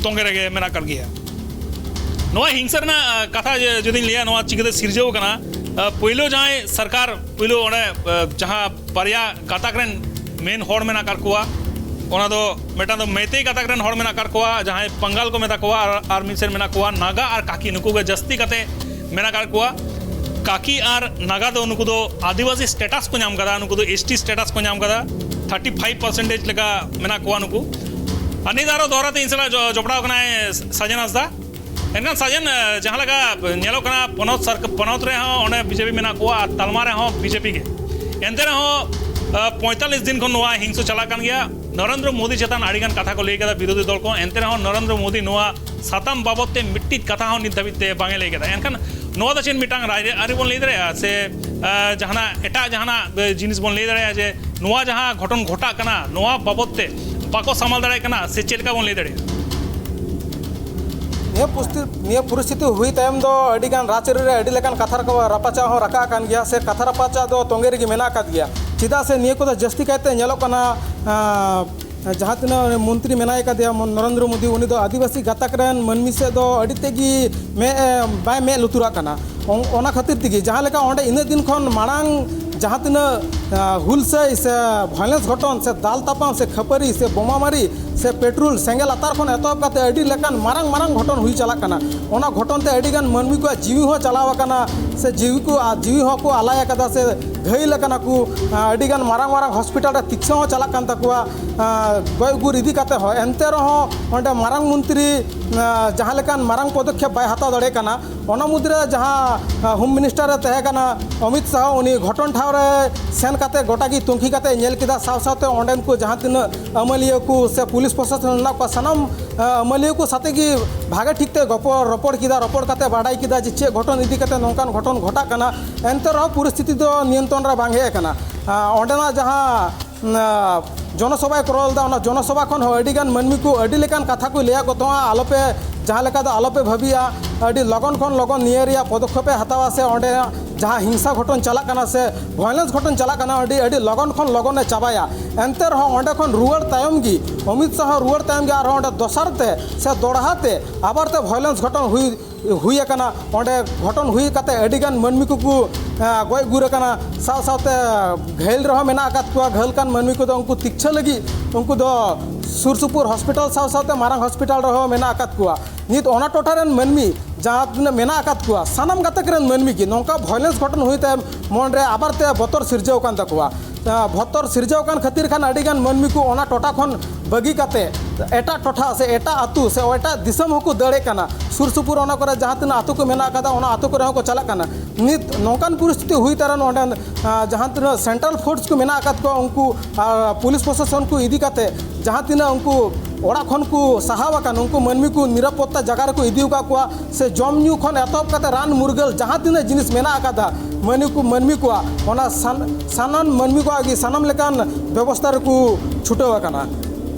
ᱛᱚᱸᱜᱮ ᱨᱮᱜᱮ ᱢᱮᱱᱟᱜ ᱟᱠᱟᱫ ᱜᱮᱭᱟ᱾ ᱱᱚᱣᱟ ᱦᱤᱝᱥᱟ ᱨᱮᱱᱟᱜ, ᱟᱸ, ᱠᱟᱛᱷᱟ ᱡᱮ ᱡᱩᱫᱤᱧ ᱞᱟᱹᱭᱟ, ᱱᱚᱣᱟ ᱪᱤᱠᱟᱹᱛᱮ ᱥᱤᱨᱡᱟᱹᱣ ᱟᱠᱟᱱᱟ? ᱟᱸ, ᱯᱳᱭᱞᱳ ᱡᱟᱦᱟᱸᱭ ᱥᱚᱨᱠᱟᱨ, ᱯᱳᱭᱞᱳ ᱚᱸᱰᱮ, ᱟᱸ, ᱡᱟᱦᱟᱸ ᱵᱟᱨᱭᱟ ᱜᱟᱛᱟᱠ ᱨᱮᱱ main ᱦᱚᱲ ᱢᱮᱱᱟᱜ ᱟᱠᱟᱫ ᱠᱚᱣᱟ, ᱚᱱᱟ ᱫᱚ ᱢᱤᱫᱴᱟᱝ ᱫᱚ ᱢᱮᱭᱛᱮᱭ ᱜᱟᱛᱟᱠ ᱨᱮᱱ ᱦᱚᱲ ᱢᱮᱱᱟᱜ ᱟᱠᱟᱫ ᱠᱚᱣᱟ, ᱡᱟᱦᱟᱸᱭ ᱯᱟᱝᱜᱟᱞ ᱠᱚ ᱢᱮᱛᱟ ᱠᱚᱣᱟ, ᱟᱨ, ᱟᱨ ᱢᱤᱫ ᱥᱮᱫ ᱢᱮᱱᱟᱜ ᱠᱚᱣᱟ ᱱᱟᱜᱟ ᱟᱨ ᱠᱟᱠᱤ, ᱱᱩᱠᱩ ᱜᱮ ᱡᱟᱹᱥᱛᱤ ᱠᱟᱛᱮ ᱢᱮᱱᱟᱜ ᱟᱠᱟᱫ ᱠᱚᱣᱟ᱾ ᱠᱟᱠᱤ ᱟᱨ ᱱᱟᱜᱟ ᱫᱚ ᱱᱩᱠᱩ ᱫᱚ ᱟᱹᱫᱤᱵᱟᱹᱥᱤ status ᱠᱚ ᱧᱟᱢ ᱠᱟᱫᱟ, ᱱᱩᱠᱩ ᱫᱚ S T status ᱠᱚ ᱧᱟᱢ ᱠᱟᱫᱟ, thirty five percentage ᱞᱮᱠᱟ ᱢᱮᱱᱟᱜ ᱠᱚᱣᱟ ᱱᱩᱠᱩ᱾ ᱟᱨ ᱱᱤᱛ ᱟᱨᱚ ᱫᱚᱦᱲᱟ ᱛᱮ ᱤᱧ ᱥᱟᱞᱟᱜ ᱡᱚ-, ᱡᱚᱯᱲᱟᱣ ᱠᱟᱱᱟᱭ ᱥᱟᱡᱮᱱ ᱦᱟᱸᱥᱫᱟ᱾ ᱮᱱᱠᱷᱟᱱ ᱥᱟᱡᱮᱱ, ᱮ, ᱡᱟᱦᱟᱸ ᱞᱮᱠᱟ ᱧᱮᱞᱚᱜ ᱠᱟᱱᱟ, ᱯᱚᱱᱚᱛ ᱥᱚᱨᱠ-, ᱯᱚᱱᱚᱛ ᱨᱮᱦᱚᱸ ᱚᱸᱰᱮ B J P ᱢᱮᱱᱟᱜ ᱠᱚᱣᱟ ᱟᱨ ᱛᱟᱞᱢᱟ ᱨᱮᱦᱚᱸ B J P ᱜᱮ᱾ ᱮᱱᱛᱮ ᱨᱮᱦᱚᱸ, ᱮ, ᱯᱚᱸᱭᱛᱟᱞᱞᱤᱥ ᱫᱤᱱ ᱠᱷᱚᱱ ᱱᱚᱣᱟ ᱦᱤᱝᱥᱟ ᱪᱟᱞᱟᱜ ᱠᱟᱱ ᱜᱮᱭᱟ᱾ ᱱᱚᱨᱮᱱᱫᱨᱚ ᱢᱳᱫᱤ ᱪᱮᱛᱟᱱ ᱟᱹᱰᱤᱜᱟᱱ ᱠᱟᱛᱷᱟ ᱠᱚ ᱞᱟᱹᱭ ᱠᱟᱫᱟ ᱵᱤᱨᱳᱫᱷᱤ ᱫᱚᱞ ᱠᱚ, ᱮᱱᱛᱮ ᱨᱮᱦᱚᱸ ᱱᱚᱨᱮᱱᱫᱨᱚ ᱢᱳᱫᱤ ᱱᱚᱣᱟ ᱥᱟᱛᱟᱢ ᱵᱟᱵᱚᱫ ᱛᱮ ᱢᱤᱫᱴᱤᱡ ᱠᱟᱛᱷᱟ ᱦᱚᱸ ᱱᱤᱛ ᱫᱷᱟᱹᱵᱤᱡ ᱛᱮ ᱵᱟᱝ ᱮ ᱞᱟᱹᱭ ᱠᱟᱫᱟ᱾ ᱮᱱᱠᱷᱟᱱ ᱱᱚᱣᱟ ᱫᱚ ᱪᱮᱫ ᱢᱤᱫᱴᱟᱝ ᱨᱟᱡᱽᱟᱹᱨᱤ ᱵᱚᱱ ᱞᱟᱹᱭ ᱫᱟᱲᱮᱭᱟᱜᱼᱟ ᱥᱮ, ᱮ, ᱡᱟᱦᱟᱱᱟᱜ ᱮᱴᱟᱜ ᱡᱟᱦᱟᱱᱟᱜ, ᱮ, ᱡᱤᱱᱤᱥ ᱵᱚᱱ ᱞᱟᱹᱭ ᱫᱟᱲᱮᱭᱟᱜᱼᱟ ᱡᱮ ᱱᱚᱣᱟ ᱡᱟᱦᱟᱸ ᱜᱷᱚᱴᱚᱱ ᱜᱷᱚᱴᱟᱜ ᱠᱟᱱᱟ, ᱱᱚᱣᱟ ᱵᱟᱵᱚᱫ ᱛᱮ ᱵᱟᱠᱚ ᱥᱟᱢᱟᱞ ᱫᱟᱲᱮᱭᱟᱜ ᱠᱟᱱᱟ, ᱥᱮ ᱪᱮᱫ ᱞᱮᱠᱟ ᱵᱚᱱ ᱞᱟᱹᱭ ᱫᱟᱲᱮᱭᱟᱜᱼᱟ? ᱱᱤᱭᱟᱹ ᱯᱩᱥᱛᱤ-, ᱱᱤᱭᱟᱹ ᱯᱚᱨᱤᱥᱛᱷᱤᱛᱤ ᱦᱩᱭ ᱛᱟᱭᱚᱢ ᱫᱚ ᱟᱹᱰᱤ ᱜᱟᱱ ᱨᱟᱡᱽᱟᱹᱨᱤ ᱨᱮ ᱟᱹᱰᱤ ᱞᱮᱠᱟᱱ ᱠᱟᱛᱷᱟ ᱨᱟᱠᱟᱵ, ᱨᱟᱯᱟᱪᱟᱜ ᱦᱚᱸ ᱨᱟᱠᱟᱵ ᱟᱠᱟᱱ ᱜᱮᱭᱟ, ᱥᱮ ᱠᱟᱛᱷᱟ ᱨᱟᱯᱟᱪᱟᱜ ᱫᱚ ᱛᱚᱸᱜᱮ ᱨᱮᱜᱮ ᱢᱮᱱᱟᱜ ᱟᱠᱟᱫ ᱜᱮᱭᱟ᱾ ᱪᱮᱫᱟᱜ ᱥᱮ ᱱᱤᱭᱟᱹ ᱠᱚᱫᱚ ᱡᱟᱹᱥᱛᱤ ᱠᱟᱭᱛᱮ ᱧᱮᱞᱚᱜ ᱠᱟᱱᱟ, ᱟᱸ, ᱡᱟᱦᱟᱸ ᱛᱤᱱᱟᱹᱜ ᱢᱚᱱᱛᱨᱤ ᱢᱮᱱᱟᱭ ᱠᱟᱫᱮᱭᱟ, ᱢᱚ-, ᱱᱚᱨᱮᱱᱫᱨᱚ ᱢᱳᱫᱤ, ᱩᱱᱤ ᱫᱚ ᱟᱹᱫᱤᱵᱟᱹᱥᱤ ᱜᱟᱛᱟᱠ ᱨᱮᱱ ᱢᱟᱹᱱᱢᱤ ᱥᱮᱫ ᱫᱚ ᱟᱹᱰᱤ ᱛᱮᱫ ᱜᱮ ᱢᱮᱫ, ᱮ, ᱵᱟᱭ ᱢᱮᱫ ᱞᱩᱛᱩᱨᱟᱜ ᱠᱟᱱᱟ᱾ ᱚᱱ-, ᱚᱱᱟ ᱠᱷᱟᱹᱛᱤᱨ ᱛᱮᱜᱮ ᱡᱟᱦᱟᱸ ᱞᱮᱠᱟ ᱚᱸᱰᱮ ᱤᱱᱟᱹᱜ ᱫᱤᱱ ᱠᱷᱚᱱ ᱢᱟᱲᱟᱝ ᱡᱟᱦᱟᱸ ᱛᱤᱱᱟᱹᱜ, ᱟ, ᱦᱩᱞᱥᱟᱹᱭ ᱥᱮ violence ᱜᱷᱚᱴᱚᱱ ᱥᱮ ᱫᱟᱞ ᱛᱟᱯᱟᱢ ᱥᱮ ᱠᱷᱟᱹᱯᱟᱹᱨᱤ ᱥᱮ ᱵᱳᱢᱟᱢᱟᱨᱤ ᱥᱮ petrol ᱥᱮᱸᱜᱮᱞ ᱟᱛᱟᱨ ᱠᱷᱚᱱ ᱮᱛᱚᱦᱚᱵ ᱠᱟᱛᱮ ᱟᱹᱰᱤ ᱞᱮᱠᱟᱱ ᱢᱟᱨᱟᱝ ᱢᱟᱨᱟᱝ ᱜᱷᱚᱴᱚᱱ ᱦᱩᱭ ᱪᱟᱞᱟᱜ ᱠᱟᱱᱟ, ᱚᱱᱟ ᱜᱷᱚᱴᱚᱱ ᱛᱮ ᱟᱹᱰᱤ ᱜᱟᱱ ᱢᱟᱹᱱᱢᱤ ᱠᱚᱣᱟᱜ ᱡᱤᱣᱤ ᱦᱚᱸ ᱪᱟᱞᱟᱣ ᱟᱠᱟᱱᱟ, ᱥᱮ ᱡᱤᱣᱤ ᱠᱚ, ᱟ, ᱡᱤᱣᱤ ᱦᱚᱸᱠᱚ ᱟᱞᱟᱭ ᱟᱠᱟᱫᱟ ᱥᱮ ᱜᱷᱟᱹᱭᱞ ᱟᱠᱟᱱᱟ ᱠᱚ᱾ ᱟ, ᱟᱹᱰᱤ ᱜᱟᱱ ᱢᱟᱨᱟᱝ ᱢᱟᱨᱟᱝ ᱦᱚᱥᱯᱤᱴᱟᱞ ᱨᱮ ᱛᱤᱠᱥᱟᱹ ᱦᱚᱸ ᱪᱟᱞᱟᱜ ᱠᱟᱱ ᱛᱟᱠᱚᱣᱟ, ᱟ, ᱜᱚᱡ ᱜᱩᱨ ᱤᱫᱤ ᱠᱟᱛᱮ ᱦᱚᱸ᱾ ᱮᱱᱛᱮ ᱨᱮᱦᱚᱸ ᱚᱸᱰᱮ ᱢᱟᱨᱟᱝ ᱢᱚᱱᱛᱨᱤ, ᱟ, ᱡᱟᱦᱟᱸ ᱞᱮᱠᱟᱱ ᱢᱟᱨᱟᱝ ᱯᱚᱫᱚᱠᱷᱮᱯ ᱵᱟᱭ ᱦᱟᱛᱟᱣ ᱫᱟᱲᱮᱭᱟᱜ ᱠᱟᱱᱟ᱾ ᱚᱱᱟ ᱢᱩᱫᱽᱨᱮ ᱡᱟᱦᱟᱸ, ᱟ, ᱦᱳᱢ ᱢᱤᱱᱤᱥᱴᱟᱨ ᱮ ᱛᱟᱦᱮᱸ ᱠᱟᱱᱟ ᱚᱢᱤᱛ ᱥᱟᱦ, ᱩᱱᱤ ᱜᱷᱚᱴᱚᱱ ᱴᱷᱟᱶ ᱨᱮ ᱥᱮᱱ ᱠᱟᱛᱮ ᱜᱚᱴᱟ ᱜᱮ ᱛᱩᱝᱠᱷᱤ ᱠᱟᱛᱮ ᱧᱮᱞ ᱠᱮᱫᱟ, ᱥᱟᱶ ᱥᱟᱶᱛᱮ ᱚᱸᱰᱮᱱ ᱠᱚ ᱡᱟᱦᱟᱸ ᱛᱤᱱᱟᱹᱜ ᱟᱹᱢᱟᱹᱞᱤᱭᱟᱹ ᱠᱚ ᱥᱮ ᱯᱩᱞᱤᱥ ᱯᱨᱚᱥᱟᱥᱚᱱ ᱢᱮᱱᱟᱜ ᱠᱚᱣᱟ, ᱥᱟᱱᱟᱢ, ᱟ, ᱟᱹᱢᱟᱹᱞᱤᱭᱟᱹ ᱠᱚ ᱥᱟᱛᱮ ᱜᱮ ᱵᱷᱟᱜᱮ ᱴᱷᱤᱠ ᱛᱮ ᱜᱚᱯᱚ-, ᱨᱚᱯᱚᱲ ᱠᱮᱫᱟ᱾ ᱨᱚᱯᱚᱲ ᱠᱟᱛᱮ ᱵᱟᱰᱟᱭ ᱠᱮᱫᱟ ᱡᱮ ᱪᱮᱫ ᱜᱷᱚᱴᱚᱱ ᱤᱫᱤ ᱠᱟᱛᱮ ᱱᱚᱝᱠᱟᱱ ᱜᱷᱚᱴᱚᱱ ᱜᱷᱚᱴᱟᱜ ᱠᱟᱱᱟ᱾ ᱮᱱᱛᱮ ᱨᱮᱦᱚᱸ ᱯᱚᱨᱤᱥᱛᱷᱤᱛᱤ ᱫᱚ ᱱᱤᱭᱚᱱᱛᱨᱚᱱ ᱨᱮ ᱵᱟᱝ ᱦᱮᱡ ᱟᱠᱟᱱᱟ᱾ ᱟ, ᱚᱸᱰᱮᱱᱟᱜ ᱡᱟᱦᱟᱸ ᱟᱸ, ᱡᱚᱱᱚᱥᱚᱵᱷᱟᱭ ᱠᱚᱨᱟᱣ ᱞᱮᱫᱟ, ᱚᱱᱟ ᱡᱚᱱᱚᱥᱚᱵᱷᱟ ᱠᱷᱚᱱ ᱦᱚᱸ ᱟᱹᱰᱤ ᱜᱟᱱ ᱢᱟᱹᱱᱢᱤ ᱠᱚ ᱟᱹᱰᱤ ᱞᱮᱠᱟᱱ ᱠᱟᱛᱷᱟ ᱠᱚ ᱞᱟᱹᱭᱟᱫ ᱠᱚ ᱛᱟᱦᱮᱸᱫᱼᱟ, ᱟᱞᱚᱯᱮ, ᱡᱟᱦᱟᱸ ᱞᱮᱠᱟ ᱫᱚ ᱟᱞᱚᱯᱮ ᱵᱷᱟᱹᱵᱤᱭᱟ, ᱟᱹᱰᱤ ᱞᱚᱜᱚᱱ ᱠᱷᱚᱱ ᱞᱚᱜᱚᱱ ᱱᱤᱭᱟᱹ ᱨᱮᱭᱟᱜ ᱯᱚᱫᱚᱠᱷᱮᱯ ᱮ ᱦᱟᱛᱟᱣᱟ, ᱥᱮ ᱚᱸᱰᱮ ᱡᱟᱦᱟᱸ ᱦᱤᱝᱥᱟ ᱜᱷᱚᱴᱚᱱ ᱪᱟᱞᱟᱜ ᱠᱟᱱᱟ ᱥᱮ violence ᱜᱷᱚᱴᱚᱱ ᱪᱟᱞᱟᱜ ᱠᱟᱱᱟ, ᱟᱹᱰᱤ, ᱟᱹᱰᱤ ᱞᱚᱜᱚᱱ ᱠᱷᱚᱱ ᱞᱚᱜᱚᱱ ᱮ ᱪᱟᱵᱟᱭᱟ᱾ ᱮᱱᱛᱮ ᱨᱮᱦᱚᱸ ᱚᱸᱰᱮ ᱠᱷᱚᱱ ᱨᱩᱣᱟᱹᱲ ᱛᱟᱭᱚᱢ ᱜᱮ, ᱚᱢᱤᱛ ᱥᱟᱦ ᱨᱩᱣᱟᱹᱲ ᱛᱟᱭᱚᱢ ᱜᱮ ᱟᱨᱦᱚᱸ ᱚᱸᱰᱮ ᱫᱚᱥᱟᱨ ᱛᱮ ᱥᱮ ᱫᱚᱲᱦᱟ ᱛᱮ ᱟᱵᱟᱨ ᱛᱮ violence ᱜᱷᱚᱴᱚᱱ ᱦᱩᱭ ᱦᱩᱭ ᱟᱠᱟᱱᱟ᱾ ᱚᱸᱰᱮ ᱜᱷᱚᱴᱚᱱ ᱦᱩᱭ ᱠᱟᱛᱮ ᱟᱹᱰᱤ ᱜᱟᱱ ᱢᱟᱹᱱᱢᱤ ᱠᱚᱠᱚ, ᱮᱸ, ᱜᱚᱡ ᱜᱩᱨ ᱟᱠᱟᱱᱟ, ᱥᱟᱶ ᱥᱟᱶᱛᱮ ᱜᱷᱟᱹᱞ ᱨᱮᱦᱚᱸ ᱢᱮᱱᱟᱜ ᱟᱠᱟᱫ ᱠᱚᱣᱟ᱾ ᱜᱷᱟᱹᱞ ᱠᱟᱱ ᱢᱟᱹᱱᱢᱤ ᱠᱚᱫᱚ ᱩᱱᱠᱩ ᱛᱤᱠᱪᱷᱟᱹ ᱞᱟᱹᱜᱤᱫ ᱩᱱᱠᱩ ᱫᱚ ᱥᱩᱨ ᱥᱩᱯᱩᱨ ᱦᱚᱥᱯᱤᱴᱟᱞ ᱥᱟᱶ ᱥᱟᱶᱛᱮ ᱢᱟᱨᱟᱝ ᱦᱚᱥᱯᱤᱴᱟᱞ ᱨᱮᱦᱚᱸ ᱢᱮᱱᱟᱜ ᱟᱠᱟᱫ ᱠᱚᱣᱟ᱾ ᱱᱤᱛ ᱚᱱᱟ ᱴᱚᱴᱷᱟ ᱨᱮᱱ ᱢᱟᱹᱱᱢᱤ ᱡᱟᱦᱟᱸ ᱛᱤᱱᱟᱹᱜ ᱢᱮᱱᱟᱜ ᱟᱠᱟᱫ ᱠᱚᱣᱟ, ᱥᱟᱱᱟᱢ ᱜᱟᱛᱟᱠ ᱨᱮᱱ ᱢᱟᱹᱱᱢᱤ ᱜᱮ ᱱᱚᱝᱠᱟ violence ᱜᱷᱚᱴᱚᱱ ᱦᱩᱭ ᱛᱟᱭᱚᱢ ᱢᱚᱱᱨᱮ ᱟᱵᱟᱨ ᱛᱮ ᱵᱚᱛᱚᱨ ᱥᱤᱨᱡᱟᱹᱣ ᱟᱠᱟᱱ ᱛᱟᱠᱚᱣᱟ᱾ ᱟᱸ, ᱵᱚᱛᱚᱨ ᱥᱤᱨᱡᱟᱹᱣ ᱟᱠᱟᱱ ᱠᱷᱟᱹᱛᱤᱨ ᱠᱷᱟᱱ ᱟᱹᱰᱤ ᱜᱟᱱ ᱢᱟᱹᱱᱢᱤ ᱠᱚ ᱚᱱᱟ ᱴᱚᱴᱷᱟ ᱠᱷᱚᱱ ᱵᱟᱹᱜᱤ ᱠᱟᱛᱮ ᱮᱴᱟᱜ ᱴᱚᱴᱷᱟ ᱥᱮ ᱮᱴᱟᱜ ᱟᱹᱛᱩ ᱥᱮ ᱮᱴᱟᱜ ᱫᱤᱥᱚᱢ ᱦᱚᱸᱠᱚ ᱫᱟᱹᱲᱮᱫ ᱠᱟᱱᱟ᱾ ᱥᱩᱨ ᱥᱩᱯᱩᱨ ᱚᱱᱟ ᱠᱚᱨᱮ ᱡᱟᱦᱟᱸ ᱛᱤᱱᱟᱹᱜ ᱟᱹᱛᱩ ᱠᱚ ᱢᱮᱱᱟᱜ ᱟᱠᱟᱫᱟ, ᱚᱱᱟ ᱟᱹᱛᱩ ᱠᱚᱨᱮ ᱦᱚᱸᱠᱚ ᱪᱟᱞᱟᱜ ᱠᱟᱱᱟ᱾ ᱱᱤᱛ ᱱᱚᱝᱠᱟᱱ ᱯᱚᱨᱤᱥᱛᱷᱤᱛᱤ ᱦᱩᱭ ᱛᱟᱭᱱᱚᱢ ᱚᱸᱰᱮ, ᱟᱸ, ᱡᱟᱦᱟᱸ ᱛᱤᱱᱟᱹᱜ central force ᱠᱚ ᱢᱮᱱᱟᱜ ᱟᱠᱟᱫ ᱠᱚᱣᱟ, ᱩᱱᱠᱩ, ᱟᱨ ᱯᱩᱞᱤᱥ ᱯᱨᱚᱥᱟᱥᱚᱱ ᱠᱚ ᱤᱫᱤ ᱠᱟᱛᱮ ᱡᱟᱦᱟᱸ ᱛᱤᱱᱟᱹᱜ ᱩᱱᱠᱩ ᱚᱲᱟᱜ ᱠᱷᱚᱱ ᱠᱚ ᱥᱟᱦᱟᱣ ᱟᱠᱟᱱ, ᱩᱱᱠᱩ ᱢᱟᱹᱱᱢᱤ ᱠᱚ ᱱᱤᱨᱟᱯᱚᱛᱛᱟ ᱡᱟᱭᱜᱟ ᱨᱮᱠᱚ ᱤᱫᱤ ᱟᱠᱟᱫ ᱠᱚᱣᱟ, ᱥᱮ ᱡᱚᱢ ᱧᱩ ᱠᱷᱚᱱ ᱮᱛᱚᱦᱚᱵ ᱠᱟᱛᱮ ᱨᱟᱱ ᱢᱩᱨᱜᱟᱹᱞ ᱡᱟᱦᱟᱸ ᱛᱤᱱᱟᱹᱜ ᱡᱤᱱᱤᱥ ᱢᱮᱱᱟᱜ ᱟᱠᱟᱫᱟ, ᱢᱟᱹᱱᱢᱤ ᱠᱚ, ᱢᱟᱹᱱᱢᱤ ᱠᱚᱣᱟᱜ ᱚᱱᱟ ᱥᱟᱱ-, ᱥᱟᱱᱟᱢ ᱢᱟᱹᱱᱢᱤ ᱠᱚᱣᱟᱜ ᱜᱮ ᱥᱟᱱᱟᱢ ᱞᱮᱠᱟᱱ ᱵᱮᱵᱚᱥᱛᱷᱟ ᱨᱮᱠᱚ ᱪᱷᱩᱴᱟᱹᱣ ᱟᱠᱟᱱᱟ᱾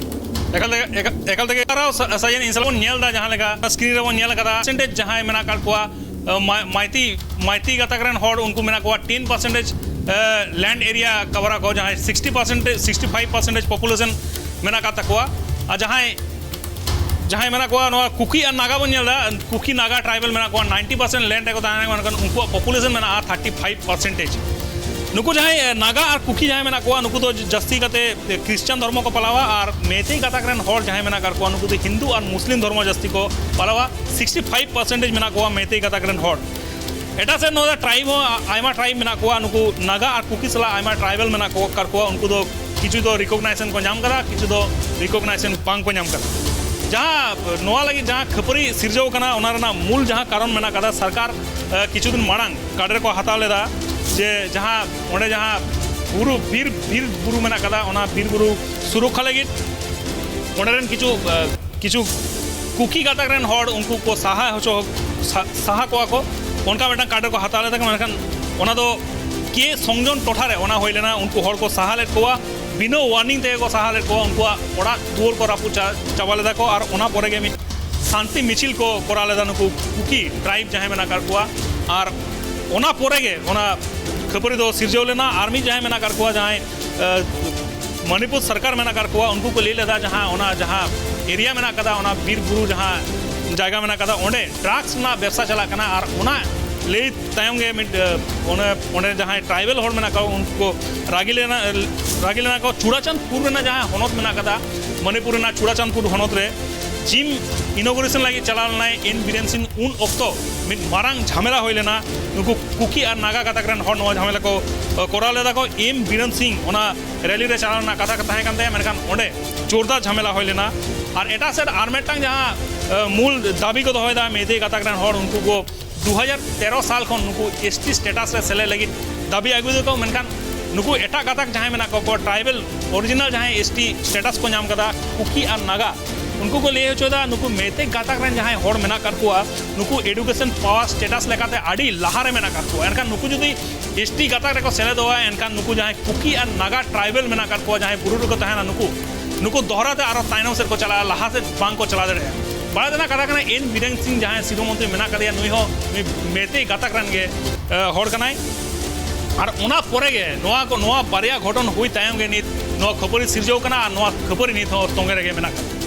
ᱮᱠᱟᱞ ᱛᱮᱜᱮ, ᱮᱠᱟᱞ, ᱮᱠᱟᱞ ᱛᱮᱜᱮ᱾ ᱟᱨᱚ ᱥᱟ-, ᱥᱟᱡᱮᱱ ᱤᱱᱥᱟᱞᱟ ᱵᱚᱱ ᱧᱮᱞ ᱮᱫᱟ, ᱡᱟᱦᱟᱸ ᱞᱮᱠᱟ screen ᱨᱮᱵᱚᱱ ᱧᱮᱞ ᱟᱠᱟᱫᱟ, percentage ᱡᱟᱦᱟᱸᱭ ᱢᱮᱱᱟᱜ ᱟᱠᱟᱫ ᱠᱚᱣᱟ, ᱟᱸ, ᱢᱟ-, ᱢᱟᱭᱛᱤ, ᱢᱟᱭᱛᱤ ᱜᱟᱛᱟᱠ ᱨᱮᱱ ᱦᱚᱲ, ᱩᱱᱠᱩ ᱢᱮᱱᱟᱜ ᱠᱚᱣᱟ ten percentage, ᱟᱸ, land area cover ᱟᱠᱚ, ᱡᱟᱦᱟᱸᱭ sixty percent, sixty five percentage population ᱢᱮᱱᱟᱜ ᱟᱠᱟᱫ ᱛᱟᱠᱚᱣᱟ᱾ ᱟᱨ ᱡᱟᱦᱟᱸᱭ, ᱡᱟᱦᱟᱸᱭ ᱢᱮᱱᱟᱜ ᱠᱚᱣᱟ, ᱱᱚᱣᱟ ᱠᱩᱠᱤ ᱟᱨ ᱱᱟᱜᱟ ᱵᱚᱱ ᱧᱮᱞ ᱮᱫᱟ, ᱠᱩᱠᱤ ᱱᱟᱜᱟ tribal ᱢᱮᱱᱟᱜ ᱠᱚᱣᱟ, ninety percent land ᱨᱮᱠᱚ ᱛᱟᱦᱮᱱᱟ, ᱢᱮᱱᱠᱷᱟᱱ ᱩᱱᱠᱩᱣᱟᱜ population ᱢᱮᱱᱟᱜᱼᱟ thirty five percentage᱾ ᱱᱩᱠᱩ ᱡᱟᱦᱟᱸᱭ, ᱮ, ᱱᱟᱜᱟ ᱟᱨ ᱠᱩᱠᱤ ᱡᱟᱦᱟᱸᱭ ᱢᱮᱱᱟᱜ ᱠᱚᱣᱟ, ᱱᱩᱠᱩ ᱫᱚ ᱡᱟᱹᱥᱛᱤ ᱠᱟᱛᱮ ᱠᱷᱨᱤᱥᱪᱟᱱ ᱫᱷᱚᱨᱢᱚ ᱠᱚ ᱯᱟᱞᱟᱣᱟ, ᱟᱨ ᱢᱮᱭᱛᱮᱭ ᱜᱟᱛᱟᱠ ᱨᱮᱱ ᱦᱚᱲ ᱡᱟᱦᱟᱸᱭ ᱢᱮᱱᱟᱜ ᱟᱠᱟᱫ ᱠᱚᱣᱟ, ᱱᱩᱠᱩ ᱫᱚ ᱦᱤᱱᱫᱩ ᱟᱨ ᱢᱩᱥᱞᱤᱢ ᱫᱷᱚᱨᱢᱚ ᱡᱟᱹᱥᱛᱤ ᱠᱚ ᱯᱟᱞᱟᱣᱟ᱾ Sixty five percentage ᱢᱮᱱᱟᱜ ᱠᱚᱣᱟ ᱢᱮᱭᱛᱮᱭ ᱜᱟᱛᱟᱠ ᱨᱮᱱ ᱦᱚᱲ᱾ ᱮᱴᱟᱜ ᱥᱮᱫ ᱱᱚᱰᱮ tribe ᱦᱚᱸ ᱟ-, ᱟᱭᱢᱟ tribe ᱢᱮᱱᱟᱜ ᱠᱚᱣᱟ, ᱱᱩᱠᱩ ᱱᱟᱜᱟ ᱟᱨ ᱠᱩᱠᱤ ᱥᱟᱞᱟᱜ ᱟᱭᱢᱟ tribal ᱢᱮᱱᱟᱜ ᱠᱚ, ᱟᱠᱟᱫ ᱠᱚᱣᱟ᱾ ᱩᱱᱠᱩ ᱫᱚ ᱠᱤᱪᱷᱩ ᱫᱚ recognition ᱠᱚ ᱧᱟᱢ ᱠᱟᱫᱟ, ᱠᱤᱪᱷᱩ ᱫᱚ recognition ᱵᱟᱝ ᱠᱚ ᱧᱟᱢ ᱠᱟᱫᱟ᱾ ᱡᱟᱦᱟᱸ ᱱᱚᱣᱟ ᱞᱟᱹᱜᱤᱫ ᱡᱟᱦᱟᱸ ᱠᱷᱟᱹᱯᱟᱹᱨᱤ ᱥᱤᱨᱡᱟᱹᱣ ᱠᱟᱱᱟ, ᱚᱱᱟ ᱨᱮᱱᱟᱜ ᱢᱩᱞ ᱡᱟᱦᱟᱸ ᱠᱟᱨᱚᱱ ᱢᱮᱱᱟᱜ ᱠᱟᱫᱟ, ᱥᱚᱨᱠᱟᱨ, ᱮ, ᱠᱤᱪᱷᱩ ᱫᱤᱱ ᱢᱟᱲᱟᱝ ᱠᱟᱰᱮᱨ ᱠᱚ ᱦᱟᱛᱟᱣ ᱞᱮᱫᱟ ᱡᱮ ᱡᱟᱦᱟᱸ ᱚᱸᱰᱮ ᱡᱟᱦᱟᱸ ᱵᱩᱨᱩ, ᱵᱤᱨ, ᱵᱤᱨ ᱵᱩᱨᱩ ᱢᱮᱱᱟᱜ ᱠᱟᱫᱟ, ᱚᱱᱟ ᱵᱤᱨ ᱵᱩᱨᱩ ᱥᱩᱨᱚᱠᱠᱷᱟ ᱞᱟᱹᱜᱤᱫ ᱚᱸᱰᱮ ᱨᱮᱱ ᱠᱤᱪᱷᱩ, ᱮ, ᱠᱤᱪᱷᱩ ᱠᱩᱠᱤ ᱜᱟᱛᱟᱠ ᱨᱮᱱ ᱦᱚᱲ ᱩᱱᱠᱩ ᱠᱚ ᱥᱟᱦᱟ ᱦᱚᱪᱚ, ᱥᱟ-, ᱥᱟᱦᱟ ᱠᱚᱣᱟ ᱠᱚ, ᱚᱱᱠᱟ ᱢᱤᱫᱴᱟᱝ ᱠᱟᱰᱮᱨ ᱠᱚ ᱦᱟᱛᱟᱣ ᱞᱮᱫᱟ᱾ ᱢᱮᱱᱠᱷᱟᱱ ᱚᱱᱟ ᱫᱚ ᱠᱮ ᱥᱚᱝᱡᱚᱱ ᱴᱚᱴᱷᱟ ᱨᱮ ᱚᱱᱟ ᱦᱩᱭ ᱞᱮᱱᱟ᱾ ᱩᱱᱠᱩ ᱦᱚᱲ ᱠᱚ ᱥᱟᱦᱟ ᱞᱮᱫ ᱠᱚᱣᱟ, ᱵᱤᱱᱟᱹ warning ᱛᱮᱜᱮ ᱠᱚ ᱥᱟᱦᱟ ᱞᱮᱫ ᱠᱚᱣᱟ᱾ ᱩᱱᱠᱩᱣᱟᱜ ᱚᱲᱟᱜ ᱫᱩᱣᱟᱹᱨ ᱠᱚ ᱨᱟᱹᱯᱩᱫ ᱪᱟ-, ᱪᱟᱵᱟ ᱞᱮᱫᱟ ᱠᱚ, ᱟᱨ ᱚᱱᱟ ᱯᱚᱨᱮ ᱜᱮ ᱢᱤᱫ ᱥᱟᱱᱛᱤ ᱢᱤᱪᱷᱤᱞ ᱠᱚ ᱠᱚᱨᱟᱣ ᱞᱮᱫᱟ ᱱᱩᱠᱩ ᱠᱩᱠᱤ tribe ᱡᱟᱦᱟᱸᱭ ᱢᱮᱱᱟᱜ ᱟᱠᱟᱫ ᱠᱚᱣᱟ᱾ ᱟᱨ ᱚᱱᱟ ᱯᱚᱨᱮ ᱜᱮ ᱚᱱᱟ ᱠᱷᱟᱹᱯᱟᱹᱨᱤ ᱫᱚ ᱥᱤᱨᱡᱟᱹᱣ ᱞᱮᱱᱟ᱾ ᱟᱨ ᱢᱤᱫ ᱡᱟᱦᱟᱸᱭ ᱢᱮᱱᱟᱜ ᱟᱠᱟᱫ ᱠᱚᱣᱟ, ᱡᱟᱦᱟᱸᱭ, ᱮ, ᱢᱚᱱᱤᱯᱩᱨ ᱥᱚᱨᱠᱟᱨ ᱢᱮᱱᱟᱜ ᱟᱠᱟᱫ ᱠᱚᱣᱟ, ᱩᱱᱠᱩ ᱠᱚ ᱞᱟᱹᱭ ᱞᱮᱫᱟ, ᱡᱟᱦᱟᱸ ᱚᱱᱟ ᱡᱟᱦᱟᱸ area ᱢᱮᱱᱟᱜ ᱟᱠᱟᱫᱟ, ᱚᱱᱟ ᱵᱤᱨ ᱵᱩᱨᱩ ᱡᱟᱦᱟᱸ ᱡᱟᱭᱜᱟ ᱢᱮᱱᱟᱜ ᱟᱠᱟᱫᱟ, ᱚᱸᱰᱮ drugs ᱨᱮᱱᱟᱜ ᱵᱮᱵᱽᱥᱟ ᱪᱟᱞᱟᱜ ᱠᱟᱱᱟ᱾ ᱟᱨ ᱚᱱᱟ ᱞᱟᱹᱭ ᱛᱟᱭᱚᱢ ᱜᱮ ᱢᱤᱫ, ᱮ, ᱚᱱᱮ, ᱚᱸᱰᱮ ᱡᱟᱦᱟᱸᱭ tribal ᱦᱚᱲ ᱢᱮᱱᱟᱜ ᱠᱚᱣᱟ, ᱩᱱᱠᱩ ᱠᱚ ᱨᱟᱹᱜᱤ ᱞᱮᱱᱟ, ᱨᱟᱹᱜᱤ ᱞᱮᱱᱟ ᱠᱚ᱾ ᱪᱩᱲᱟᱪᱟᱸᱫᱽᱯᱩᱨ ᱨᱮᱱᱟᱜ ᱡᱟᱦᱟᱸ ᱦᱚᱱᱚᱛ ᱢᱮᱱᱟᱜ ᱟᱠᱟᱫᱟ, ᱢᱚᱱᱤᱯᱩᱨ ᱨᱮᱱᱟᱜ ᱪᱩᱲᱟᱪᱟᱸᱫᱽᱯᱩᱨ ᱦᱚᱱᱚᱛ ᱨᱮ gym inauguration ᱞᱟᱹᱜᱤᱫ ᱪᱟᱞᱟᱣ ᱞᱮᱱᱟᱭ ᱮᱱ ᱵᱤᱨᱮᱱ ᱥᱤᱝ᱾ ᱩᱱ ᱚᱠᱛᱚ ᱢᱤᱫ ᱢᱟᱨᱟᱝ ᱡᱷᱟᱢᱮᱞᱟ ᱦᱩᱭ ᱞᱮᱱᱟ᱾ ᱱᱩᱠᱩ ᱠᱩᱠᱤ ᱟᱨ ᱱᱟᱜᱟ ᱜᱟᱛᱟᱠ ᱨᱮᱱ ᱦᱚᱲ ᱱᱚᱣᱟ ᱡᱷᱟᱢᱮᱞᱟ ᱠᱚ, ᱮ, ᱠᱚᱨᱟᱣ ᱞᱮᱫᱟ ᱠᱚ᱾ ᱮᱱ ᱵᱤᱨᱮᱱ ᱥᱤᱝ ᱚᱱᱟ rally ᱨᱮ ᱪᱟᱞᱟᱣ ᱨᱮᱱᱟᱜ ᱠᱟᱛᱷᱟ ᱛᱟᱦᱮᱸ ᱠᱟᱱ ᱛᱟᱭᱟ, ᱢᱮᱱᱠᱷᱟᱱ ᱚᱸᱰᱮ ᱡᱳᱨᱫᱟᱨ ᱡᱷᱟᱢᱮᱞᱟ ᱦᱩᱭ ᱞᱮᱱᱟ᱾ ᱟᱨ ᱮᱴᱟᱜ ᱥᱮᱫ ᱟᱨ ᱢᱤᱫᱴᱟᱝ ᱡᱟᱦᱟᱸ, ᱮ, ᱢᱩᱞ ᱫᱟᱹᱵᱤ ᱠᱚ ᱫᱚᱦᱚᱭᱮᱫᱟ ᱢᱮᱭᱛᱮᱭ ᱜᱟᱛᱟᱠ ᱨᱮᱱ ᱦᱚᱲ, ᱩᱱᱠᱩ ᱠᱚ ᱫᱩ ᱦᱟᱡᱟᱨ ᱛᱮᱨᱚ ᱥᱟᱞ ᱠᱷᱚᱱ ᱱᱩᱠᱩ ST status ᱨᱮ ᱥᱮᱞᱮᱫ ᱞᱟᱹᱜᱤᱫ ᱫᱟᱹᱵᱤ ᱟᱹᱜᱩᱭ ᱫᱟᱠᱚ, ᱢᱮᱱᱠᱷᱟᱱ ᱱᱩᱠᱩ ᱮᱴᱟᱜ ᱜᱟᱛᱟᱠ ᱡᱟᱦᱟᱸᱭ ᱢᱮᱱᱟᱜ ᱠᱚᱣᱟ, ᱠᱚ tribal original ᱡᱟᱦᱟᱸᱭ ST status ᱠᱚ ᱧᱟᱢ ᱠᱟᱫᱟ, ᱠᱩᱠᱤ ᱟᱨ ᱱᱟᱜᱟ, ᱩᱱᱠᱩ ᱠᱚ ᱞᱟᱹᱭ ᱦᱚᱪᱚᱭᱮᱫᱟ ᱱᱩᱠᱩ ᱢᱮᱭᱛᱮᱭ ᱜᱟᱛᱟᱠ ᱨᱮᱱ ᱡᱟᱦᱟᱸᱭ ᱦᱚᱲ ᱢᱮᱱᱟᱜ ᱟᱠᱟᱫ ᱠᱚᱣᱟ, ᱱᱩᱠᱩ education ᱯᱟᱣᱟᱨ status ᱞᱮᱠᱟᱛᱮ ᱟᱹᱰᱤ ᱞᱟᱦᱟ ᱨᱮ ᱢᱮᱱᱟᱜ ᱟᱠᱟᱫ ᱠᱚᱣᱟ᱾ ᱮᱱᱠᱷᱟᱱ ᱱᱩᱠᱩ ᱡᱩᱫᱤ ST ᱜᱟᱛᱟᱠ ᱨᱮᱠᱚ ᱥᱮᱞᱮᱫᱚᱜᱼᱟ, ᱮᱱᱠᱷᱟᱱ ᱱᱩᱠᱩ ᱡᱟᱦᱟᱸᱭ ᱠᱩᱠᱤ ᱟᱨ ᱱᱟᱜᱟ tribal ᱢᱮᱱᱟᱜ ᱟᱠᱟᱫ ᱠᱚᱣᱟ, ᱡᱟᱦᱟᱸᱭ ᱵᱩᱨᱩ ᱨᱮᱠᱚ ᱛᱟᱦᱮᱱᱟ, ᱱᱩᱠᱩ ᱱᱩᱠᱩ ᱫᱚᱦᱲᱟ ᱛᱮ ᱟᱨᱚ ᱛᱟᱭᱱᱚᱢ ᱥᱮᱫ ᱠᱚ ᱪᱟᱞᱟᱜᱼᱟ, ᱞᱟᱦᱟ ᱥᱮᱫ ᱵᱟᱝ ᱠᱚ ᱪᱟᱞᱟᱣ ᱫᱟᱲᱮᱭᱟᱜᱼᱟ᱾ ᱵᱟᱲᱟᱭ ᱛᱮᱱᱟᱜ ᱠᱟᱛᱷᱟ ᱠᱟᱱᱟ, ᱮᱱ ᱵᱤᱨᱮᱱ ᱥᱤᱝ ᱡᱟᱦᱟᱸᱭ ᱥᱤᱨᱟᱹ ᱢᱚᱱᱛᱨᱤ ᱢᱮᱱᱟᱜ ᱠᱟᱫᱮᱭᱟ, ᱱᱩᱭ ᱦᱚᱸ ᱱᱩᱭ ᱢᱮᱛᱮᱭ ᱜᱟᱛᱟᱠ ᱨᱮᱱ ᱜᱮ, ᱮ, ᱦᱚᱲ ᱠᱟᱱᱟᱭ᱾ ᱟᱨ ᱚᱱᱟ ᱯᱚᱨᱮ ᱜᱮ ᱱᱚᱣᱟ ᱠᱚ, ᱱᱚᱣᱟ ᱵᱟᱨᱭᱟ ᱜᱷᱚᱴᱚᱱ ᱦᱩᱭ ᱛᱟᱭᱚᱢ ᱜᱮ ᱱᱤᱛ ᱱᱚᱣᱟ ᱠᱷᱟᱹᱯᱟᱹᱨᱤ ᱥᱤᱨᱡᱟᱹᱣ ᱠᱟᱱᱟ ᱟᱨ ᱱᱚᱣᱟ ᱠᱷᱟᱹᱯᱟᱹᱨᱤ ᱱᱤᱛ ᱦᱚᱸ ᱛᱚᱸᱜᱮ ᱨᱮᱜᱮ ᱢᱮᱱᱟᱜ ᱠᱟᱫᱟ᱾